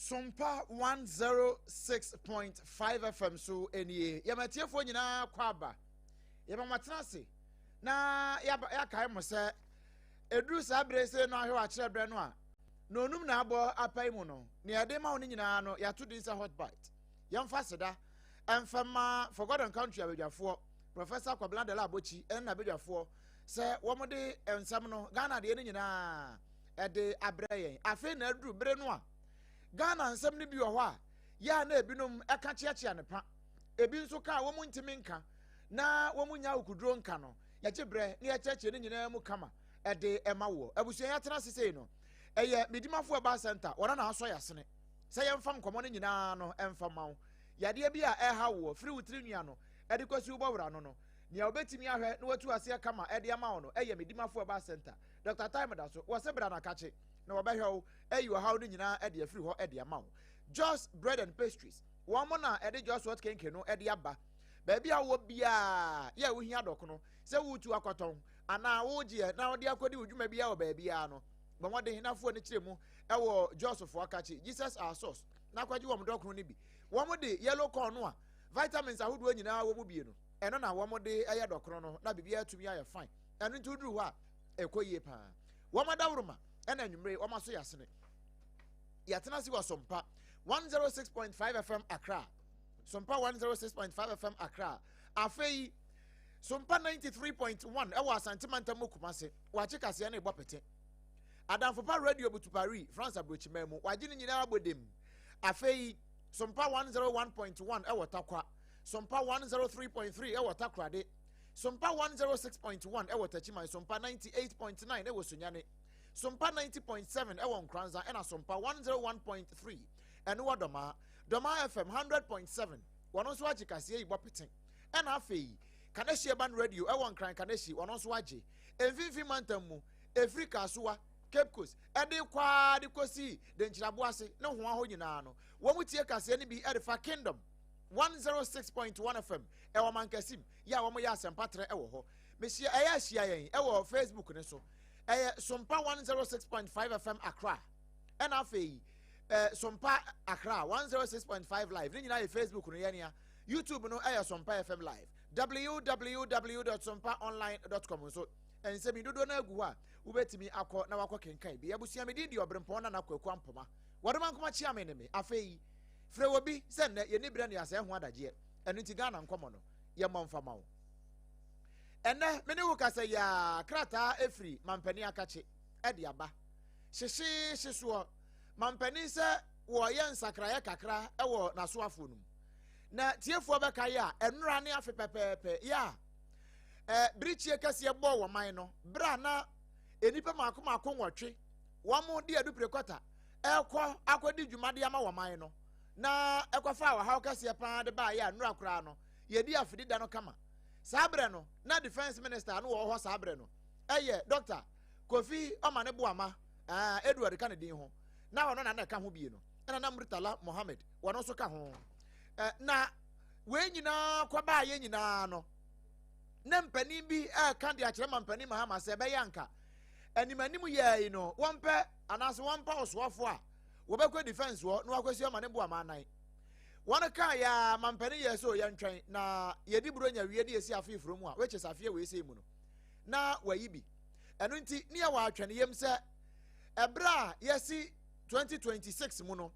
Sompa 106.5 FM so nie. Yɛma atiefoɔ nyinaa kɔ aba. Yɛma mo atena ase na yɛakae mo sɛ ɛduru saa berɛ sɛ no ahwɛ akyerɛ berɛ no a na onum na abɔ apae mu no, nea yɛde ma wo no nyinaa no, yɛato din sɛ Hot Bite. Yɛmfa seda ɛmfa ma For God and Country abadwafoɔ, Professor Kwabena Dela Abokyi ɛne n'abadwafoɔ sɛ wɔde nsɛm no, Ghana deɛ no nyinaa ɛde abrɛ yɛn. Afei na aduru bere no a Ghana nsɛm no bi wɔ hɔ a yɛ a na ebinom ɛka kyeakyea ne pa, ebi nso ka a wɔn ntumi nka na wɔn nya akokoduro nka no, yɛgye brɛ na yɛkyerɛkyerɛ ne nyinaa mu kama ɛde ɛma woɔ. Abusua yɛatena ase sei no, ɛyɛ Medimafo Herbal Center, wɔn na asɔ yɛasene sɛ yɛmfa nkɔmmɔ no nyinaa no ɛmfa ma wo. Yadeɛ bi a ɛha woɔ firi wo tiri nwi ano ɛde kɔsi wo bɔwura ano no, nea wobɛtumi ahwɛ na watu aseɛ kama ɛde ama wo no ɛyɛ Medimafo Herbal Center. Dr. Time da so, wɔ se bra na kakye na wɔbɛhwɛ wo ayi ɔhaw no nyinaa ɛde afiri hɔ ɛde ama wo. Jos Bread and Pastries, wɔn mo na ɛde Jos Hot Kenke no ɛde aba. Baabi a wɔ biara yɛ a wohia dɔkono sɛ woretu akɔtɔn anaa woregyeɛ na wode akɔdi wo dwuma biara wɔ baabiara no, bɔ mmɔden na foɔ no kyerɛ mu ɛwɔ Josfoɔ akakye Jesus Our Source na akɔgye wɔn dɔkono no bi. Wɔn de yellow corn no a vitamins ahodoɔ nyinaa wɔ mu bie no, ɛno na wɔn de ɛyɛ dɔkono no na biribiara atumi ayɛ fine. Ɛno nti woduru hɔ a ɛkɔ yie paa. Wɔn adaworoma ɛna anwummere wɔn aso yɛasene. Yɛatena ase wɔ Sompa 106.5 FM Accra. Sompa 106.5 FM Accra. Afei Sompa 93.1 ɛwɔ Asante Mantam mu Kumase. Wakye kaseɛ no ebɔ pete. Adamfopa Radio Butupari, France aburokyiman mu. Wagye ne nyinaa abɔ dem. Afei Sompa 101.1 ɛwɔ Takwa. Sompa 103.3 ɛwɔ Takorade. Sompa 106.1 ɛwɔ Tachiman. Sompa 98.9 ɛwɔ Sunyane. Sompa 90.7 ɛwɔ Nkranza ɛna Sompa 101.3 ɛno wɔ Dɔmaa. Dɔmaa FM 100.7 wɔn nso agye kaseɛ yi bɔ pete. Ɛna afei Kaneshie Urban Radio ɛwɔ Nkran Kaneshie wɔn nso agye. Mfimfini mantam mu efiri Kasoa, Cape Coast ɛde kɔ ara de kɔsi Denkyiraboase ne hoa hɔ nyinaa no wɔn tie kaseɛ no bi ɛde fa Kingdom 106.1 FM ɛwɔ Mankasim yɛ a wɔn yɛ asɛmpa trɛ ɛwɔ hɔ. Mehyia ɛyɛ ahyia yɛn ɛwɔ Facebook ne so. Ɛyɛ Sompa 106.5 FM Accra. Ɛna afei Sompa Accra 106.5 Live. Ne nyinaa yɛ Facebook no yɛnea. YouTube no ɛyɛ Sompa FM Live. www.sompaonline.com nso nsɛm yi dodoɔ no agu hɔ a wobɛtumi akɔ na wakɔ kenkan bi. Abusua me din di Ɔberempɔn Nana Kwaku Ampoma. Wɔdoma nkoma kyea me ne me. Afei frɛ wɔ bi sɛ nnɛ yɛni berɛ ne asɛe ho adagyeɛ. Ɛno nti Ghana nkɔmmɔ no yɛmmɔ mfa ma wo. Ɛnnɛ me ne wo kasa yi a krataa ɛfiri mampanin akakye ɛde aba. Hyehyeehye soɔ mampanin sɛ wɔyɛ nsakraeɛ kakra ɛwɔ n'asoafoɔ no mu. Na tiefoɔ bɛka yɛ a ɛnora ne afe pɛpɛɛpɛ yɛ a birikyie kɛseɛ bɔɔ wɔ man no berɛ a na nnipa mako mako 8 wɔn de adupire kɔta ɛkɔ akɔdi dwuma de ama wɔ man no na ɛkɔfa ɔhaw kɛseɛ paa de baayɛ a nnora koraa no yɛdi afidi da no kama. Saa berɛ no na defense minister no wɔ hɔ saa berɛ no ɛyɛ Dr. Kofi Omane Boama, Edward ka ne din ho na ɔno na na ɛka ho bie no, ɛna na Murtala Mohammed wɔn nso ka ho. Na wei nyinaa kɔbaa yɛ nyinaa no na mpanin bi ɛka de akyerɛ ma mpanin Mahama sɛ ɛbɛyɛ anka animanim yɛɛ yi no wɔmpɛ anaasɛ wɔmpa ɔsoafoɔ a wɔbɛkɔ defense hɔ na wakɔsi Omane Boama anan. Wɔn kaa yɛ a ma mpanin yɛ sɛ yɛntwɛn na yɛdi buro nya wie ne yɛsi afe furo mu a which is afeɛ wei sɛ mu no na wayi bi. Ɛno nti ne yɛwɔ atwɛn yam sɛ ɛberɛ a yɛsi 2026 mu no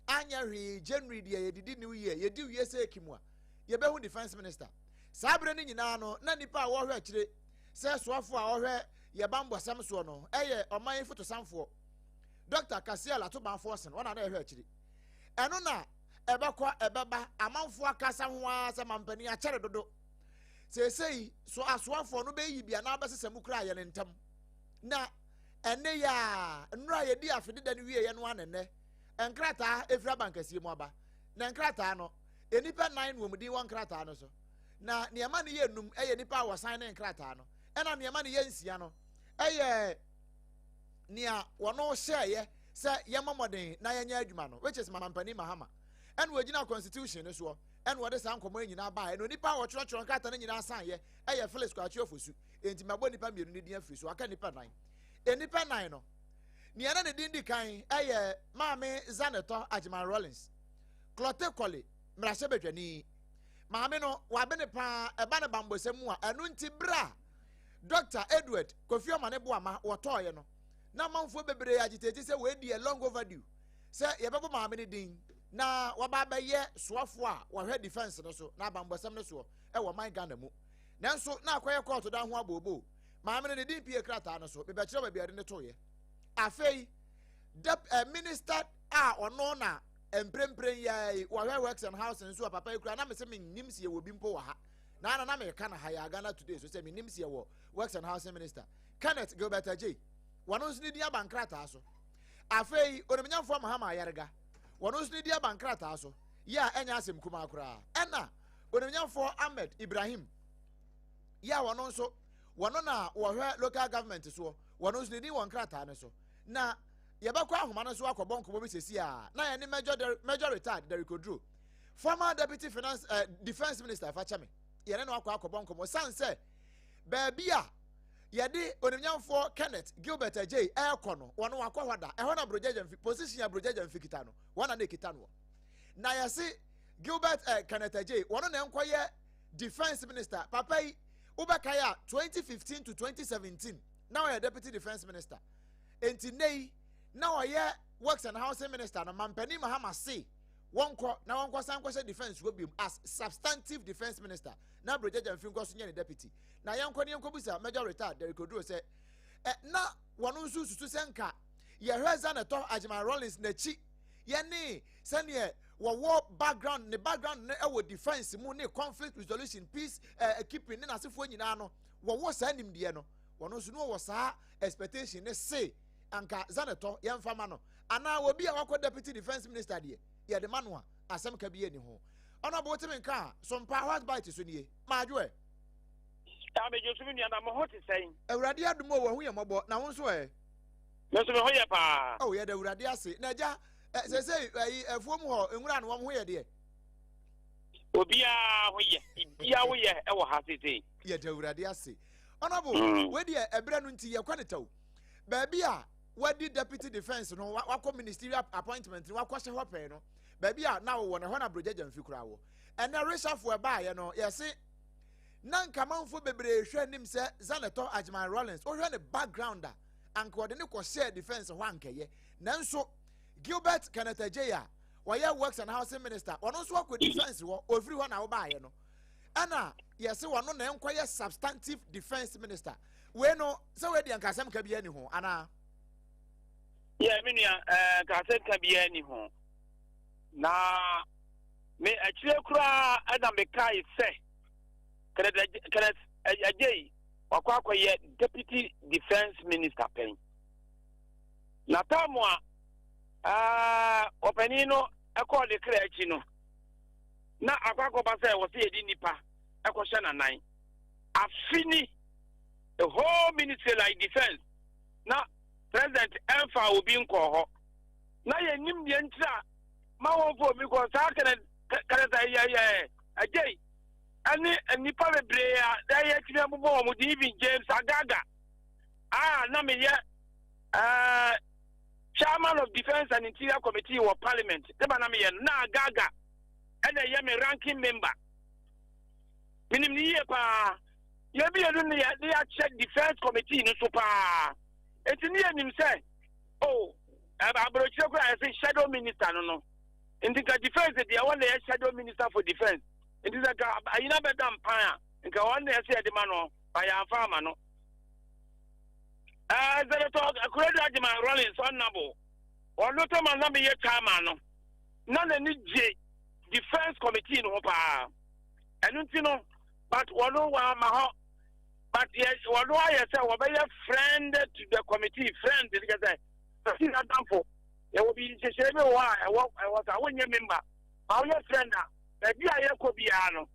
anyɛ hwee January deɛ yɛdidi New Year yɛdi wie sɛ eki mu a yɛbɛhu defense minister. Saa berɛ no nyinaa no na nipa a wɔhwɛ akyire sɛ soafoɔ a wɔhwɛ yɛ bambɔsɛm soɔ no ɛyɛ ɔman fotosanfoɔ Dr. Cassiel Ato Baah Forson, wɔn na na ɛhwɛ akyire. Ɛno na ɛbɛkɔ ɛbɛba amanfoɔ akasa ho ara sɛ mampanin akyɛre dodo. Seesei so asoafoɔ no bɛyi bi anaa bɛsesa mu koraa yɛ ne ntam. Na ɛnne yɛ a nnora a yɛdi afe deda no wieɛ no ara nɛnɛ nkrataa ɛfiri abankɛseɛ mu aba. Na nkrataa no nnipa 4 na wɔn din wɔ nkrataa no so. Na nneɛma no yɛ 5 ɛyɛ nnipa a wɔsan ne nkrataa no. Ɛna nneɛma no yɛ 6 no ɛyɛ nea wɔn hyɛɛyɛ sɛ yɛmmɔ mmɔden na yɛnyɛ adwuma no, which is mampanin Mahama. Ɛna wɔgyina constitution no soɔ ɛna wɔde saa nkɔmmɔ yi nyinaa baeɛ. Na onipa a wɔtwerɛtwerɛ nkrataa no nyinaa san yɛ ɛyɛ Felix Kwakye Ofosu. Enti mabɔ nnipa 2 no din afiri so, aka nnipa 4. Nnipa 4 no, Nea na ne din di kan yɛ Maame Zanetor Agyeman Rawlings, Klottey Korle mmarahyɛbadwani. Maame no, wabene paa ɛba ne bammɔsɛm mu a ɛno nti bere a Dɔkta Edward Kofi Omane Boamah wɔtɔɔeɛ no, na amanfoɔ bebree agitate sɛ wei deɛ long overdue sɛ yɛbɛbɔ maame no din na waba abɛyɛ soafoɔ a wɔhwɛ defense no so na abanbɔsɛm no soɔ ɛwɔ man Ghana mu. Nanso na akɔyɛ kɔɔto dan ho abooboo. Maame no ne din pie krataa no so, mebɛkyerɛ baabi a yɛde no toeɛ. Afei, dep eh, minister a ɔno na mprempren yɛ yi wɔhwɛ works and housing nso a papa yi kura na mese mennim sɛ yɛwɔ bi mpo wɔ ha na na na meka no ha yɛ Ghana Today so sɛ mennim sɛ yɛwɔ works and housing minister Kenneth Gilbert Agyei wɔn nso ne din aba nkrataa so. Afei onimnyamfoɔ Mahama Ayariga wɔn nso ne din aba nkrataa so yɛ a ɛnyɛ asɛm kumaa koraa. Ɛna onimnyamfoɔ Ahmed Ibrahim yɛ a wɔn nso wɔn na wɔhwɛ local government soɔ wɔn nso ne din wɔ nkrataa no so. Na yɛbɛkɔ ahoma no so akɔbɔ nkɔmmɔ bi sɛsi a na yɛne Major, Der Major retired Derrick Oduro, former deputy finance uh, defense minister fa kyɛ me, yɛne no akɔ akɔbɔ nkɔmmɔ san sɛ baabi a yɛde onimnyamfoɔ Kenneth Gilbert Agyei ɛrekɔ no wɔn wakɔ hɔ da ɛhɔ na Brogya Gyamfi position a Brogya Gyamfi kita no wɔn na na ekita no na yɛse Gilbert eh, Kenneth Agyei wɔn na nkɔyɛ defense minister. Papa yi wobɛkae a 2015 to 2017 na ɔyɛ deputy defense minister, enti nnɛ yi na ɔyɛ works and housing minister no. Mampanin Mahama se wɔnkɔ na wɔnkɔ san kɔhyɛ defense wɔ biom as substantive defense minister na Brogya Gyamfi nkɔ so nyɛ ne deputy. Na yɛnkɔ ne yɛnkɔ bisa Major retired Derrick Oduro sɛ ɛ na wɔn nso susu sɛ nka yɛhwɛ Zanetor Agyeman Rawlings n'akyi yɛne sɛneɛ wɔwɔ background ne background no ɛwɔ defense mu ne conflict resolution, peace keeping ne n'asefoɔ nyinaa no, wɔwɔ saa nimdeɛ no, wɔn nso no wɔwɔ saa expectation ne se anka Zanetor yɛmfa ma no anaa obi a wakɔ deputy defense minister deɛ yɛde ma no a asɛm ka bi yɛ ni ho. Ɔno abo temi nka a sompa hot bite so nie maadwo ɛ. Amedwo so me nua, na mo ho te sɛn? Awurade adom o, wahu yɛn mmɔbɔ, na wo nso ɛ? Me nso me ho yɛ paa. Oh, yɛda Awurade ase. Na agya, sɛsɛi ayi afuom hɔ nwura no wɔn ho yɛ deɛ? Obiara ho yɛ, biribiara ho yɛ wɔ ha seesei. Yɛda Awurade ase. Honorable, wei deɛ ɛberɛ no nti yɛkɔ ne tɛw. Baabi a wadi deputy defense no, wakɔ ministerial appointment no, wakɔhyɛ hɔ pɛn no, baabi a na wowɔ no, ɛhɔ na Brogya Gyamfi koraa wɔ. Ɛnɛ reshuffle ɛbaeɛ no, yɛse na nka manfoɔ bebree hwɛ anim sɛ Zanetor Agyeman Rawlings, wohwɛ ne background a, anka wɔde ne kɔhyɛɛ defense hɔ ankɛyɛ. Nanso Gilbert Kenneth Agyei a wɔyɛ works and housing minister, ɔno nso akɔ defense hɔ, ofiri hɔ na wobaeɛ no, ɛna yɛse wɔno na ɛnkɔyɛ substantive defense minister. Wei no, sɛ wei deɛ nka asɛm ka biara ni ho anaa? Yɛ me nua, ɛɛ nka asɛm ka biara ni ho. Na me akyire koraa ɛna mekae sɛ Kenneth Agyei wakɔ akɔyɛ deputy defense minister pɛn. Na taamu a ɔpanin no ɛkɔɔ ne kra akyi no, na akɔ akɔba sɛ wɔsɛ yɛde nipa ɛkɔhyɛ n'anan. Afi ni the whole ministry like defense na president ɛnfa obi nkɔɔ hɔ. Na yɛnim deɛ ntira ma wɔmfa obi kɔ saa Kenneth Kenneth ɛyɛ Agyei ɛne nnipa bebree a na yɛtumi abobɔ wɔn din, even James Agaga a na meyɛ chairman of defence and interior committee wɔ parliament ne ba na meyɛ no, na Agaga ɛna ɛyɛ me ranking member. Menim ne yie paa. Yɛbienu ne yɛ ne yɛakyɛ defence committee no so paa, enti ne yɛnim sɛ o aburokyire koraa yɛsɛ shadow minister no nti nka defence deɛ wɔn na yɛ shadow minister for defence, nti sɛ nka ayina bɛda mpan a nka wɔn na yɛsɛ yɛde ma no ba yɛamfa ama no. Senator Konadu Agyeman Rawlings ɔnabo ɔno tɛma na meyɛ chairman no, na n'ani gye defence committee no ho paa, ɛno nti no, but wɔno wɔama hɔ, but yɛ wɔno ayɛ sɛ wɔbɛyɛ friend to the committee. Friend ne kyɛ sɛ committee n'adamfo. Yɛwɔ bi nhyehyɛe bi wɔ hɔ a ɛwɔ sɛ wonyɛ member ma woyɛ friend a, baabi a yɛkɔ biara no,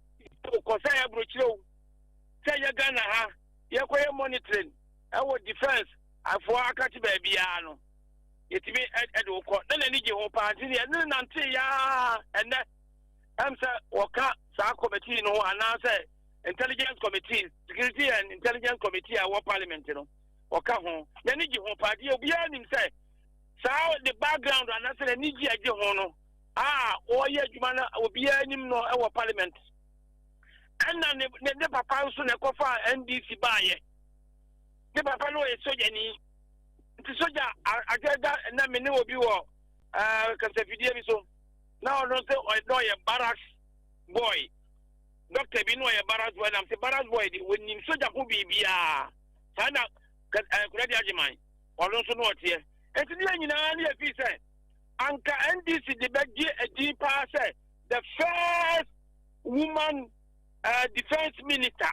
kɔ sɛ yɛ aburokyerɛ o, sɛ yɛ Ghana ha yɛkɔyɛ monitoring ɛwɔ defence afoɔ akakye baabiara no, yɛtumi ɛde wo kɔ. Na n'ani gye ho paa, nti deɛ ne nante yaa ɛnɛ ɛm sɛ wɔka saa committee no ho anaasɛ intelligence committee, security and intelligence committee a ɛwɔ parliament no, wɔka ho. N'ani gye ho paa deɛ obiara nim sɛ Saa the background anaasɛ n'ani gye agye ho no a ɔreyɛ adwuma no obiara anim no wɔ parliament. Ɛna ne ne ne papa nso na ɛkɔfa NDC baayɛ. Ne papa no ɔyɛ sogyani. Nti sogya agɛda na me ne obi wɔ ɛɛ kasafidie bi so na ɔno nso ɔyɛ ɔyɛ barracks boy. Doctor bi na ɔyɛ barracks boy nam sɛ barracks boy de wɔnim sogya ho biribiara. Saa na ɛɛ Kuradi Agyeman ɔno nso na ɔteɛ. Nti ne yɛn nyinaa ne yɛfii sɛ anka NDC de bɛgye edin paa sɛ the first woman defence minister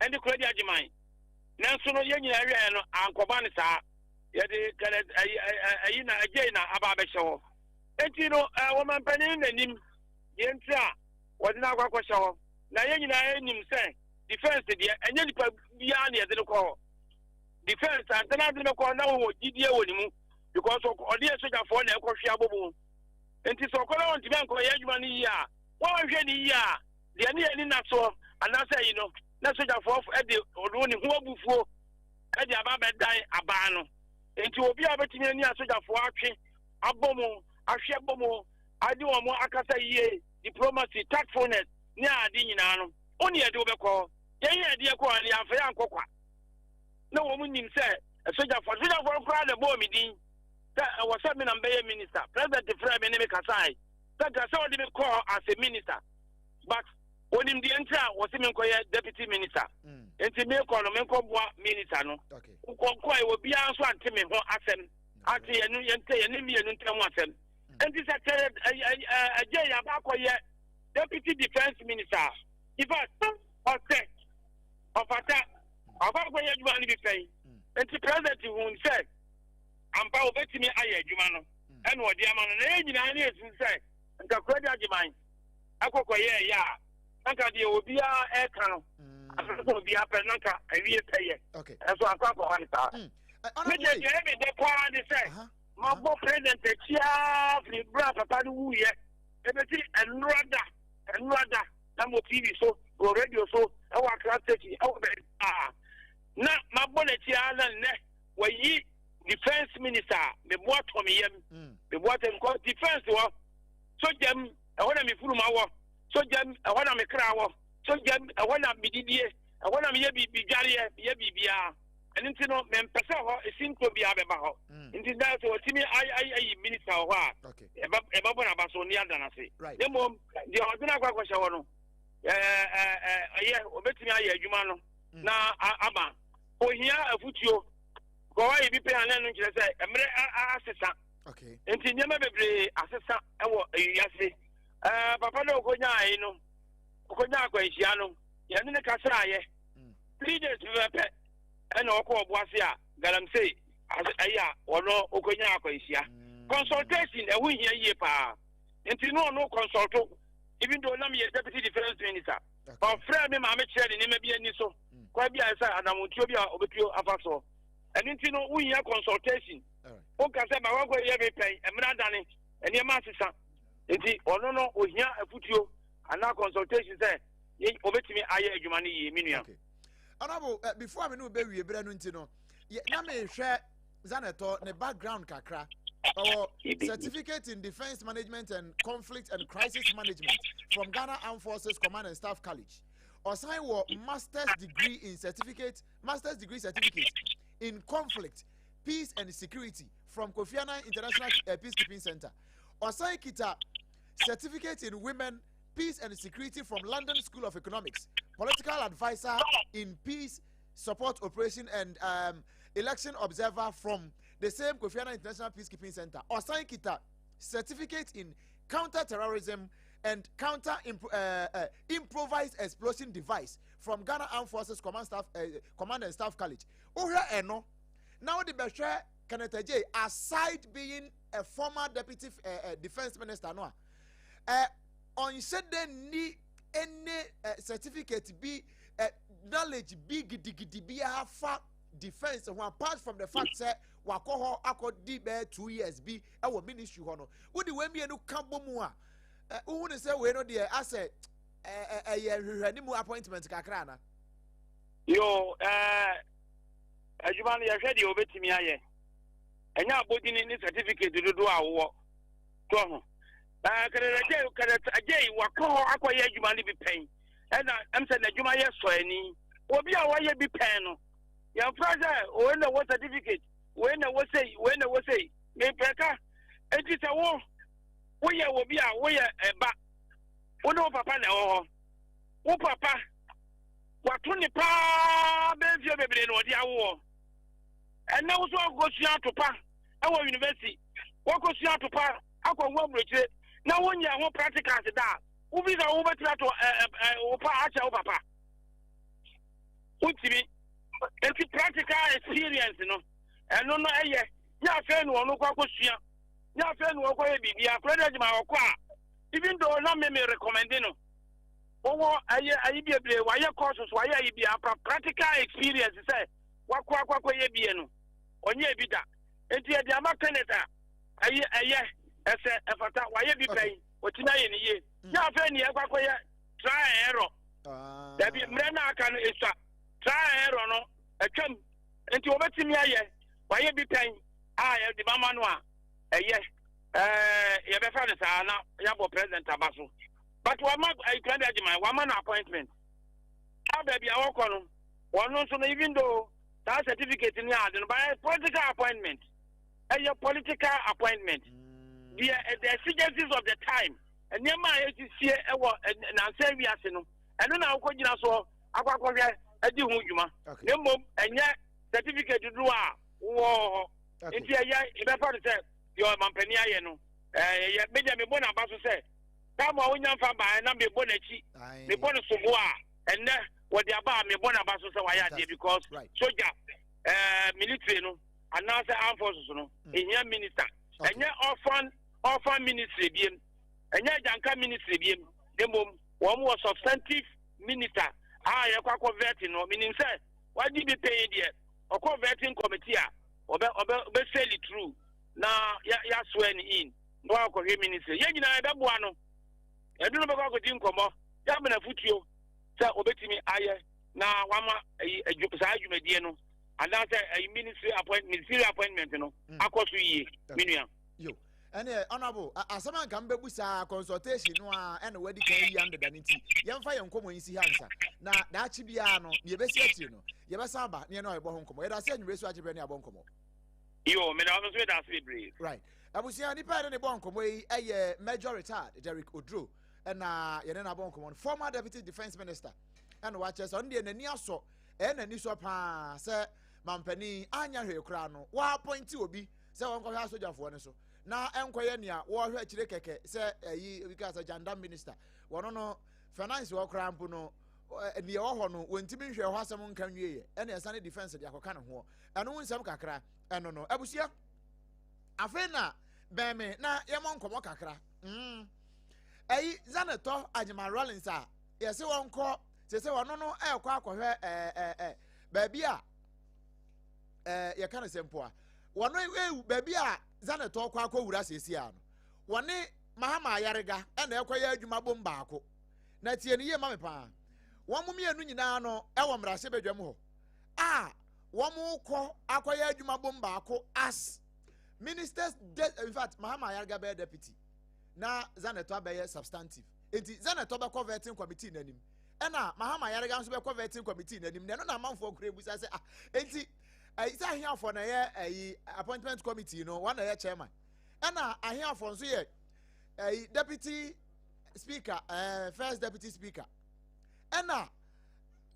ɛne Kuradi Agyeman. Nanso no yɛn nyinaa wieɛ no ankɔba no saa. Yɛde kɛlɛ ɛyi ɛyi na ɛgyei na aba abɛhyɛ hɔ. Nti no wɔmampanin no n'anim deɛ nti a wɔde no akɔ akɔhyɛ hɔ. Na yɛn nyinaa nim sɛ defence deɛ ɛnyɛ nipa biara na yɛde no kɔ hɔ. Defence ansa na ade no bɛkɔ na wɔwɔ gyidie wɔ ne mu because ɔde yɛ sogyafoɔ na ɛkɔhwe abɔ mu. Nti sɛ ɔkɔ na ɔntumi ankɔyɛ adwuma no yie a, wɔanhwɛ ne yie a, deɛ ne yɛni na soɔ anaasɛ ayi no, na sogyafoɔ de ɔno ne ho abufuo de aba abɛdan abaa no. Nti obi a ɔbɛtumi ani asogyafoɔ atwe abɔ mu, ahwe abɔ mu, ade wɔn akasa yie, diplomacy, tactfulness ne ade nyinaa no, wo ne yɛde wobɛkɔ. Yɛn yɛ adeɛ kɔ a, yɛamfa yɛ ankɔ kwa. Na wɔn nim sɛ sogyafoɔ, sogyafoɔ koraa na ɛbɔɔ me din sɛ ɛwɔ sɛ me na mbɛyɛ minister. President frɛ me ne me kasae sɛ nka sɛ ɔde me kɔɔ as a minister, but onim deɛ nti a wɔsi me nkɔyɛ deputy minister. Nti mekɔ no menkɔboa minister no. Nkɔnkɔɛ obiara nso ante me ho asɛm, ate yɛn yɛn ntɛ yɛn ne mmienu ntam asɛm. Nti sɛ kyerɛ ɛgye yɛ aba akɔyɛ deputy defence minister, in fact ɔsɛ ɔfata ɔkɔ akɔyɛ adwuma no bi pɛn. Nti president hu sɛ ampa obetumi ayɛ adwuma no ɛna ɔde ama no. Na yɛn nyinaa ne esu sɛ nka Kuradi Agyeman ɛkɔkɔyɛ ɛyɛ a, nka deɛ obiara ɛka no asɛ obiara pɛ na nka awie pɛyɛ ɛnso akɔ akɔha ne saa. Me deɛ deɛ ɛmi dɛ paa ne sɛ mabɔ president akyiaa firi bere a papa no wuyɛ ebesi ɛnura da ɛnura da na mo TV so, wɔ radio so, ɛwɔ Accra station, ɛwɔ baabi a na mabɔ n'akyi ara na nnɛ wɔyi defence minister a meboa tɔ me yam. Meboa tɔ because defence wɔ sogyam, ɛhɔ na me funuma wɔ sogyam, ɛhɔ na me kra wɔ sogyam, ɛhɔ na medidie, ɛhɔ na meyɛ biribi dwareɛ, meyɛ biribiara. Ɛno nti no mempɛ sɛ hɔ esi nto biara bɛba hɔ. Nti na sɛ wɔtumi ayi minister wɔ hɔ a, ɛbɛbɔ n'aba so ne ada n'ase. Ne mmom deɛ ɔde no akɔ akɔhyɛ hɔ no, ɛyɛ obetumi ayɛ adwuma no na ama ohia afutuo kɔ wayɛ bi pɛn a, na ɛno nkyerɛ sɛ mmerɛ asesa. Nti nneɛma bebree asesa wɔ ewiase. Papa no okonyaa yi no, okonyaa akwanhyia no, yɛne ne kasa ayɛ 3 days pɛpɛpɛ ɛna ɔkɔ ɔboase a galamsey ɛyɛ a ɔno okonyaa akwanhyia. Consultation ɛho hia yie paa. Nti no ɔno consult, even though nam yɛ deputy defence minister, ɔfrɛ me maame kyerɛ ne nneɛma bi ani so kwan bi a ɛsɛ anamontuo bi a ɔbɛtuo afa soɔ. Ɛno nti no wohia consultation. Wonka sɛ ma wakɔ yɛ me pɛn, mmerɛ adane, nneɛma asesa. Nti ɔno no ohia afutuo anaa consultation sɛ obɛtumi ayɛ adwuma no yie, me nua. Honorable, before me no bɛwie berɛ no nti no, na mehwɛ Zanetor ne background kakra. Ɔwɔ certificate in defence management and conflict and crisis management from Ghana Armed Forces Command and Staff College. Ɔsan wɔ master's degree in certificate master's degree certificate in conflict, peace and security from Kofi Annan International Peacekeeping Center. Ɔsan kita certificate in women, peace and security from London School of Economics, political adviser in peace support operation and election observer from the same Kofi Annan International Peacekeeping Center. Ɔsan kita certificate in counter-terrorism and counter improvised explosion device from Ghana Armed Forces Command and Staff College. Wohwɛ ɛno na wode bɛhwɛ Kenneth Adjei, aside being a former deputy defence minister no a ɔnhyɛ dɛ ni any certificate bi, knowledge bi gidigidi bi afa defence ho, apart from the fact sɛ wakɔ hɔ akɔdi bɛyɛ 2 years bi ɛwɔ ministry hɔ no. Wode wɔn mmienu ka bɔ mu a, wohu ne sɛ wei no deɛ asɛ ɛyɛ nhwehwɛne mu appointment kakra ana? Yo, adwuma no yɛhwɛ deɛ obɛtumi ayɛ. Ɛnyɛ abɔdini ne certificate dodoɔ a wowɔ. So ho. Ɛɛ Kenneth Agyei Kenneth Agyei wakɔ hɔ akɔyɛ adwuma no bi pɛn. Ɛna ɛm sɛ n'adwuma yɛ sɔ ani. Obi a wayɛ bi pɛn no, yɛmfrɛ sɛ wei na ɛwɔ certificate, wei na ɛwɔ sei, wei na ɛwɔ sei. Mepɛ ka. Enti sɛ wo woyɛ obi a woyɛ ɛba, wo ne wo papa na ɛwɔ hɔ. Wo papa wato ne paa bɛyɛ mfeɛ bebree na ɔde awoɔ. Ɛnɛ wo so akɔsua atopa wɔ university, wakɔsua atopa akɔhu aburokyire na wonyɛ ho practicals da a, wofi sɛ wobɛtumi ato wo pa akyɛ wo papa. Wontumi. Nti practical experience no, ɛno no ɛyɛ. Nyɛ afei na ɔno kɔ akɔsua, nyɛ afei na ɔkɔyɛ biribi. Akora no adwuma ɔkɔ a, even though na me me recommend no, wɔwɔ ɛyɛ ayi bebree, wayɛ courses, wayɛ ayi bi apa practical experience sɛ wakɔ akɔ akɔyɛ bie no, ɔnyɛ bi da. Nti yɛde ama Kenneth a, ɛyɛ ɛyɛ ɛsɛ ɛfata, wayɛ bi pɛn, ɔtumi ayɛ ne yie. Nyɛ afei na yɛkɔ akɔyɛ try and error. Dabi, mmerɛ no aka no esua, try and error no atwam, nti wɔbɛtumi ayɛ, wayɛ bi pɛn a yɛde mama no a ɛyɛ ɛɛ yɛbɛfa no saa na yɛabɔ president aba so. But wama ɛkura de agyema, wama no appointment a baabi a wɔkɔ no, wɔn nso no, even though saa certificate ni ade no, but political appointment, ɛyɛ political appointment. Deɛ the exigencies of the time, nneɛma a ɛsisie ɛwɔ nansa wiase no, ɛno na akokɔ gyina soɔ akɔ akɔhwɛ adi ho dwuma. Na mmom ɛnyɛ certificate dodoɔ a wowɔ hɔ. Nti ɛyɛ yɛbɛfa no sɛ deɛ ɔmampanin ayɛ no, ɛyɛ megya mebɔ n'aba so sɛ time a wonya mfa baeɛ na mebɔ n'akyi, mebɔ no sobo a, ɛnnɛ wɔde aba a mebɔ n'aba so sɛ wayɛ adeɛ, because soja military no anaasɛ armed forces no ehia minister. Ɛnyɛ orphan ministry biem, ɛnyɛ agyanka ministry biem, na mmom wɔn wɔ substantive minister a yɛkɔ akɔ vet no. Menim sɛ wagye bi pɛn deɛ, ɔkɔ vetting committee a ɔbɛ ɔbɛ ɔbɛ sail through na ya ya swear ne in na wakɔhwɛ ministry. Yɛn nyinaa yɛbɛboa no, yɛde no bɛkɔ akɔdi nkɔmmɔ, yɛamena fotuo sɛ obɛtumi ayɛ na wama ayi adwu saa adwumadie no anaasɛ ayi ministry appoint ministerial appointment no akɔ so yie, me nua. Yo, ɛne honorable, asɛm a nka mbɛbu saa consultation no a ɛna wadi kan yi andeda no, nti yɛmfa yɛn nkɔmmɔ yi nsi ha nsa na daakye biara no nea yɛbɛsi akyire no yɛbɛsan aba ne yɛne ɔyɛbɔ ho nkɔmmɔ. Yɛda ase anwummerɛ so agyeberɛ ne abɔ nkɔmmɔ. Yo, meda wo nso meda ase bebree. Right, abusua, nipa yɛne ne bɔ nkɔmmɔ yi ɛyɛ Major retired Derek Oduro, ɛna yɛne no abɔ nkɔmmɔ no, former deputy defence minister, ɛna wakyerɛ sɛ ɔno deɛ n'ani asɔ, ɛyɛ n'ani sɔ paa sɛ mampanin anya hwee koraa no wɔappoint obi sɛ wɔnkɔhwɛ asogyafoɔ no so na ɛnkɔyɛ nea wɔrehwɛ akyire kɛkɛ sɛ ɛyi ebi ka sɛ jandam minister. Wɔno no finance wɔ koraa mpo no, nea ɛwɔ hɔ no wɔntumi nhwɛ hɔ asɛm nka nwie yɛ, ɛna ɛsane defence de akɔka ne hoɔ. Ɛno ho nsɛm kakra ɛno no. Abusua, afei na bɛn me na yɛmmɔ nkɔmmɔ kakra. Ɛyi Zanetɔ Agyema Rollins a yɛse wɔnkɔ sɛ wɔno no ɛrekɔ akɔhwɛ ɛɛ ɛɛ baabi a yɛka no sɛ mpo a wɔno ewu baabi a Zanetɔ kɔ akɔwura siesie a no, wɔne Mahama Ayarega ɛna ɛkɔyɛ adwuma bom baako. Na tie ne yie ma me paa, wɔn mmienu nyinaa no ɛwɔ mmarahyɛbadwam hɔ a wɔn kɔ akɔyɛ adwuma bom baako as ministers de. In fact, Mahama Ayarega bɛyɛ deputy na Zanetɔ abɛyɛ substantive, nti Zanetɔ bɛkɔ vetting committee n'anim ɛna Mahama Ayarega nso bɛkɔ vetting committee n'anim. Na ɛno na amanfoɔ kura ebusa sɛ, ah, nti ɛyi sɛ ahiafoɔ na ɛyɛ ɛyi appointment committee no, wɔn na ɛyɛ chairman, ɛna ahiafoɔ nso yɛ ɛyi deputy speaker, first deputy speaker. Ɛna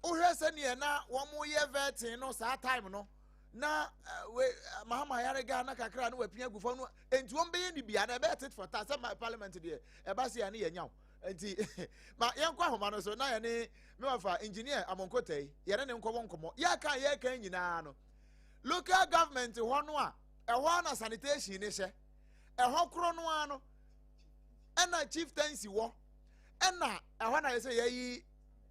wohwɛ sɛneɛ na wɔn yɛ vetting no saa time no na we Mahama Ayarega na kakra na wapia gu fam no, nti wɔn bɛyɛ ne bia na ɛbɛyɛ tit for tat sɛ parliament deɛ ɛba se ya ne yɛ nyaw. Nti ma yɛnkɔ ahoma no so na yɛne me wafa Engineer Amonkota yi yɛne ne nkɔbɔ nkɔmmɔ. Yɛka nyinaa no, local government hɔ no a ɛhɔ na sanitation ne hyɛ ɛhɔ koro no ara no, ɛna chieftaincy wɔ, ɛna ɛhɔ na yɛsɛ yɛyi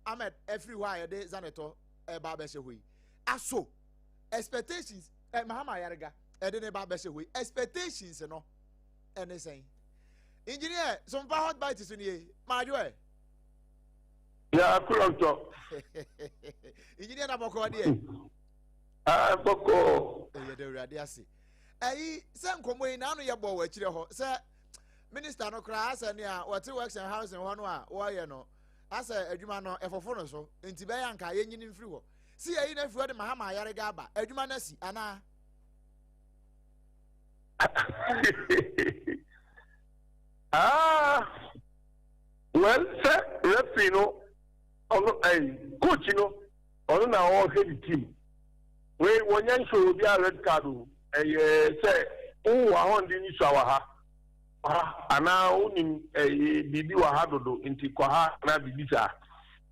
Ahmed afiri hɔ a yɛde Zanetɔ ɛba abɛhyɛ hɔ yi aso expectations Mahama Ayarega ɛde ne ba abɛhyɛ hɔ yi, expectations no ɛne sɛn? Engineer Sompa, Hot Bite so nie, maadwo ɛ. Ya kulɔntɔ. Engineer, na bɔkɔɔ deɛ? Aa, bɔkɔɔ. Ɛyɛ dɛ, Awurade ase. Ɛyi sɛ nkɔmmɔ yi n'ano yɛ bɔ wɔ akyire hɔ sɛ minister no koraa asɛ nea wɔte works and housing hɔ no a wɔreyɛ no asɛ adwuma no ɛfofo no so nti bɛyɛ anka yɛnyini mfiri hɔ si yɛyi no afiri hɔ de Mahama Ayariga aba adwuma no asi anaa? Ah, well, sɛ referee no ɔno ɛyi coach no ɔno na ɔrehwɛ ne team. Wei wɔnyɛ nhyɛ obi a red card o. Ɛyɛ sɛ wowɔ ahɔnden ne sua wɔ ha ha anaa wonim ɛyɛ biribi wɔ ha dodo nti kɔ ha anaa biribi saa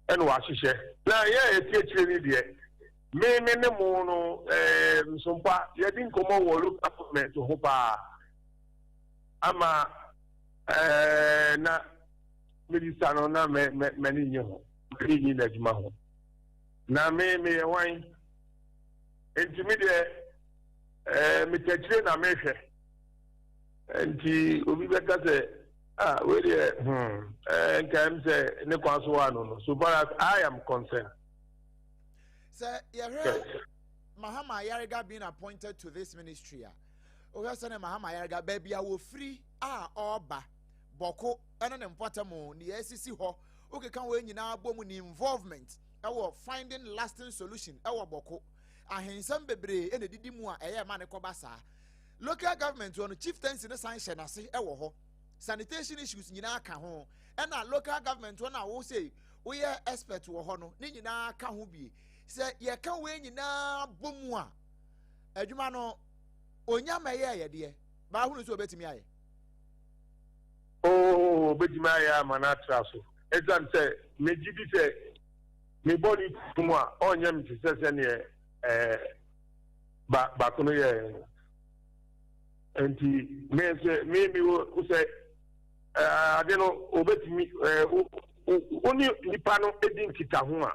ɛna wahyehyɛ. Na yɛ a yɛte akyire no deɛ me me ne mo no ɛɛ nsompa yɛdi nkɔmmɔ wɔ local government ho paa ama ɛɛ na minister no na mɛ mɛ m'ani nye ho m'ani nye n'adwuma ho. Na me meyɛ hwan? Enti me deɛ ɛɛ metakyire na mehwɛ. Enti obi bɛka sɛ ah wei deɛ hmm ɛɛ nka ɛm sɛ ne kwan so wa no no so far as I am concerned. Sɛ yɛhwɛ Mahama Ayariga being appointed to this ministry a, wohwɛ sɛnea Mahama Ayariga baabi a wɔfiri a ɔreba Bɔko ne ne mpɔtam nea asisi hɔ wokeka wɔn nyinaa bɔ mu ne involvement wɔ finding lasting solution wɔ Bɔko ahensɛm bebree na edidi mu a ɛyɛ ma ne kɔba saa. Local government hɔ no chieftaincy no san hyɛ n'ase wɔ hɔ. Sanitation issues nyinaa ka ho. Ɛna local government hɔ no a wo sei woyɛ expert wɔ hɔ no ne nyinaa ka ho bie. Sɛ yɛka wei nyinaa bɔ mu a adwuma no onya mɛyɛ yɛ deɛ baahunu sɛ obetumi ayɛ. Oo, obetumi ayɛ ama no atra so. Esiane sɛ megye di sɛ me bɔne kum a, ɔrenyɛ me te sɛ sɛdeɛ ɛɛ ba baako no yɛɛ no. Nti me sɛ me me wɔ sɛ ɛɛ ade no obetumi ɛɛ wo wo ne nipa no di nkitaho a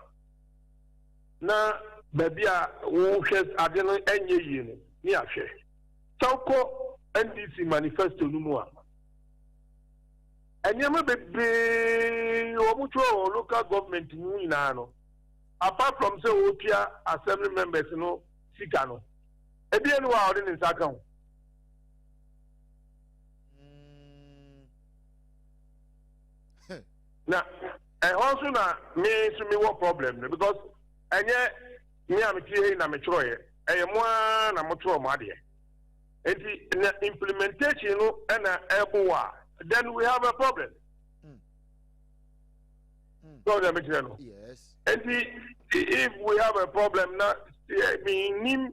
na baabi a wohwɛ ade no ɛnyɛ yie no ne ahwɛ. Sɛ wokɔ NDC manifesto no mu a. Nneɛma bebree wɔn twerɛ wɔ local government mu nyinaa no, apart from sɛ wɔtua assembly members no sika no, ebi ɛni hɔ a ɔde ne nsa aka ho. Na ɛhɔ nso na me nso me wɔ problem no because ɛnyɛ me a mete ha yi na metwerɛeɛ, ɛyɛ mo ara na motwerɛ mo adeɛ. Nti na implementation no na ɛbo a then we have a problem. So deɛ mekyerɛ no. Yes. Nti if we have a problem na menim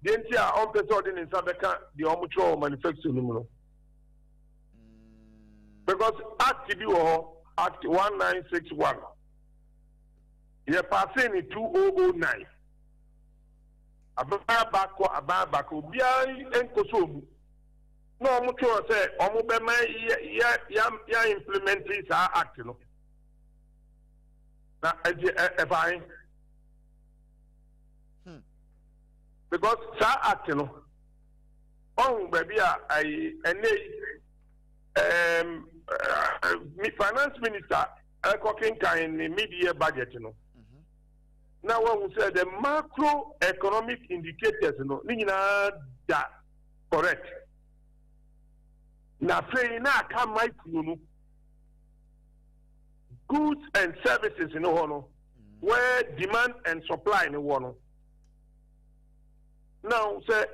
deɛ nti a ɔmpɛ sɛ ɔde ne nsa bɛka deɛ ɔmo kyerɛ wɔ manifesto no mu no. Because act bi wɔ hɔ, act 1961 yɛ paase ne 2009. Aban aba kɔ aban aba kɔ obiara nkɔ so omu na wɔn twerɛ sɛ wɔn bɛma yɛ yɛ yɛ yɛ implement saa act no na nti ɛfa he hmm. because saa act no ɔhu baabi a ayi ɛnɛ yi ɛɛm finance minister ɛkɔ kenkan ne mid-year budget no. Na wahu sɛ the macro economic indicators no ne nyinaa da correct. Na afei na aka micro no, goods and services no hɔ no, where demand and supply no wɔ no. Now sɛ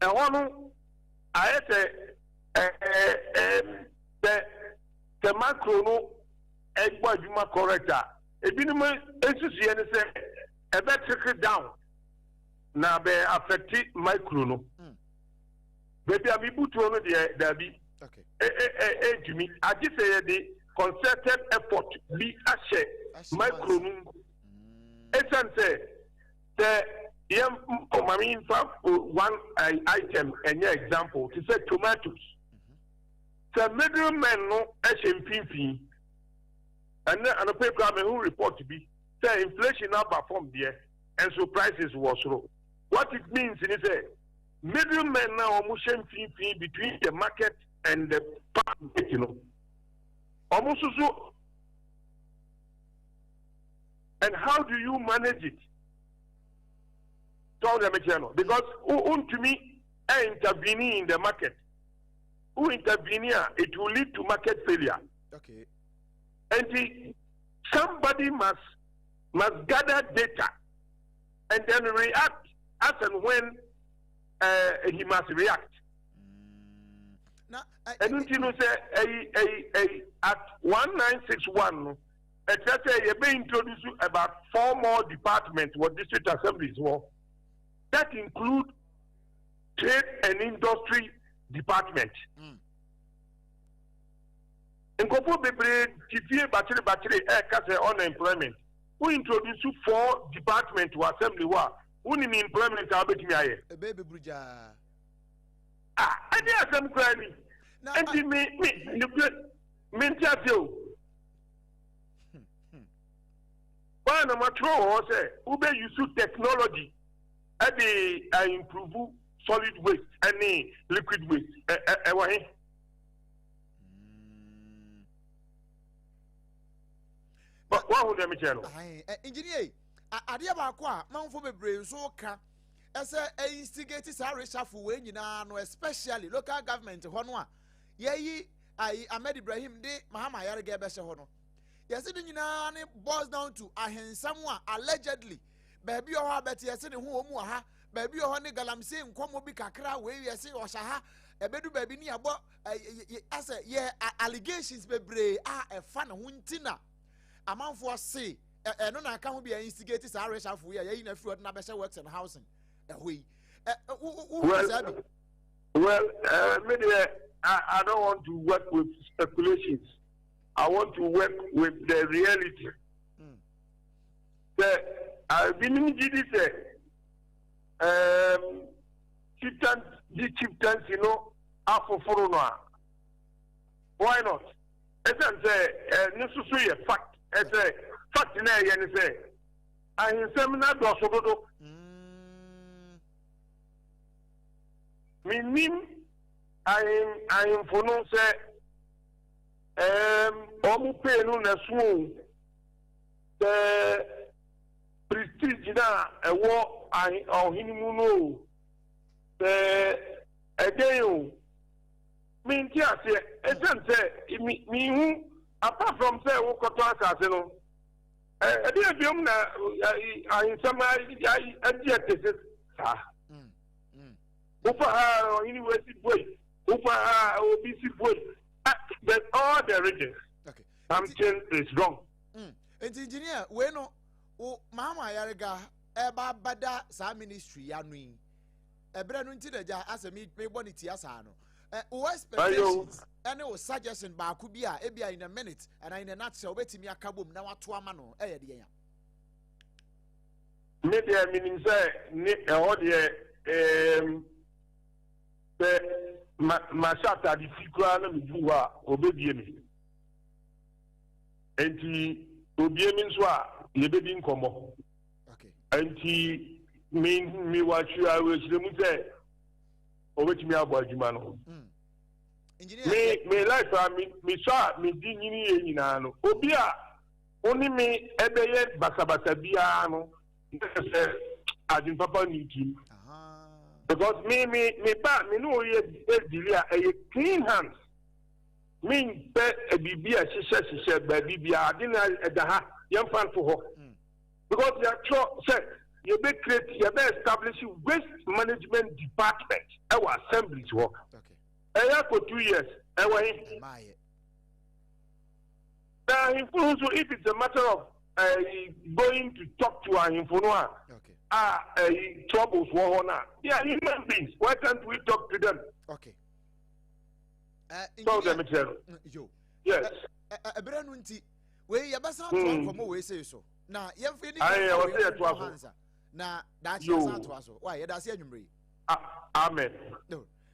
ɛhɔ no ayɛ sɛ ɛɛ sɛ sɛ macro no ɛbɔ adwuma correct a. Ebinom nsusuiɛ ne sɛ ɛbɛ trickle down na bɛ affect micro no. Hmm. Baabi a mebutuo no deɛ daabi. Ɛntumi. Agye sɛ yɛde concerted effort bi ahyɛ micro no mu. Ɛsiane sɛ sɛ yɛn maame nfa one item ɛnyɛ example te sɛ tomatoes. Mm-hmm. Sɛ middlemen no ɛhyɛ mfimfini. Ɛnnɛ anɔpa yi koraa mahu report bi sɛ inflation no aba fam deɛ, nso prices wɔ soro. What it means ne sɛ middle men no a wɔhyɛ mfimfini between the market and the farm gate no, wɔn nso so and how do you manage it? Tɔn deɛ mekyerɛ no because wontumi. Intervene in the market. Wo intervene a, it will lead to market failure. Nti somebody must gather data and then react as and when he must react. Ɛnu nti no, sɛ ɛyi Act 1961 no, ɛkyerɛ sɛ yɛbɛ introduce about four more departments wɔ district assemblies wɔ, that include Trade and Industry Department. Nkurɔfoɔ bebree te fie bakyere bakyere ɛɛka sɛ unemployment. Wo introduce four department wɔ assembly hɔ a, wonim employment a wobɛtumi ayɛ. Ɛbɛyɛ bɛburu gyaa. Ah, ɛde asɛm koraa ni. Nti me nukure me nte ase o. Wɔn na matwerɛ wɔ hɔ sɛ wobɛ use technology ɛde improve solid waste ɛne liquid waste. ɛ ɛ ɛwɔ he? Wɔn ho deɛ mekyerɛ no. Engineer yi, adeɛ baako a manfo bebree nso ka ɛsɛ instigate saa reshuffle wei nyinaa no, especially local government hɔ no a yɛyi ayi Ahmed Ibrahim de Mahama Ayariga ɛbɛhyɛ hɔ no, yɛsi ne nyinaa ne boils down to ahensɛm a allegedly baabi wɔ hɔ a bɛte yɛsi ne ho wɔ mu wɔ ha, baabi wɔ hɔ ne galamsey nkɔmɔ bi kakra wei yɛsi ɔhyɛ ha, ɛbɛdu baabi ne yɛbɔ asɛ yɛ allegations bebree a ɛfa ne ho, nti na amanfoɔ se ɛno na aka ho bi a instigate saa reshuffle yi a yɛyi na afiri ɔde na bɛhyɛ Works and Housing ɛhɔ yi. Ɛ wo wo wo saa bi. Well, me deɛ, I don't want to work with speculations. I want to work with the reality. Sɛ ebinom gye di sɛ chieftain di chieftaincy no afoforo no a, why not? Ɛsiane sɛ ɛno nso so yɛ fact, ɛsɛ fact na ɛyɛ ne sɛ ahensɛm no adɔso dodo. Menim ahemfo no sɛ wɔn pay no na so o, sɛ prestige na ɛwɔ ɔhene mu no o, sɛ ɛdɛn o, mente aseɛ. Ɛsiane sɛ mihu, apart from sɛ wokɔtɔ asase no, ɛde abiom na ahensɛm adi ɛte saa. Wofa ha, ɔhene wei si boi, wofa ha, obi si boi, but all the regions, something is wrong. Nti engineer, wei no wo Mahama Ayariga ɛba abada saa ministry ya no yi, ɛbrɛ no nti na gya asɛ mi bɔ ne tia saa no, ɛ wo expectations ɛne wo suggestion baako bi a ebi a in a minute and in a nutshell wobɛtumi aka bom na wato ama no, ɛyɛ deɛ ya? Me deɛ, menim sɛ ne ɛhɔ deɛ, sɛ ma mahyɛ atade fi koraa na meduru hɔ a, ɔbɛbie me. Nti obie me nso a, yɛbɛdi nkɔmmɔ. Nti me mewɔ awerɛhyerɛ mu sɛ ɔbɛtumi abɔ adwuma no. Me life a mesɔ a medi nyini yɛ nyinaa no, obi a wo ne me ɛbɛyɛ basabasa biara no, na sɛ adwene papa ne tirim, because me ba me ne oyɛ deal a ɛyɛ clean hands. Me mpɛ biribi a hyehyɛ hyehyɛ baabi biara ade na ɛda ha, yɛmfa nto hɔ, because yɛatwerɛ sɛ yɛbɛ create, yɛbɛ establish waste management department ɛwɔ assemblies hɔ. Ɛyɛ akɔ 2 years, ɛwɔ he? Na ahemfo nso, if it's a matter of going to talk to ahemfo no a troubles wɔ hɔ na they are human beings, why can't we talk to them? So dem kyerɛ no, yes. Ɛberɛ no nti wei yɛbɛsan atoa nkɔmmɔ wei sei so na yɛmfa yɛni. Ayɛ wɔ sɛ yɛtoa so. Na daakye yɛsan atoa so. Wa yɛda ase anwummere yi. Amen.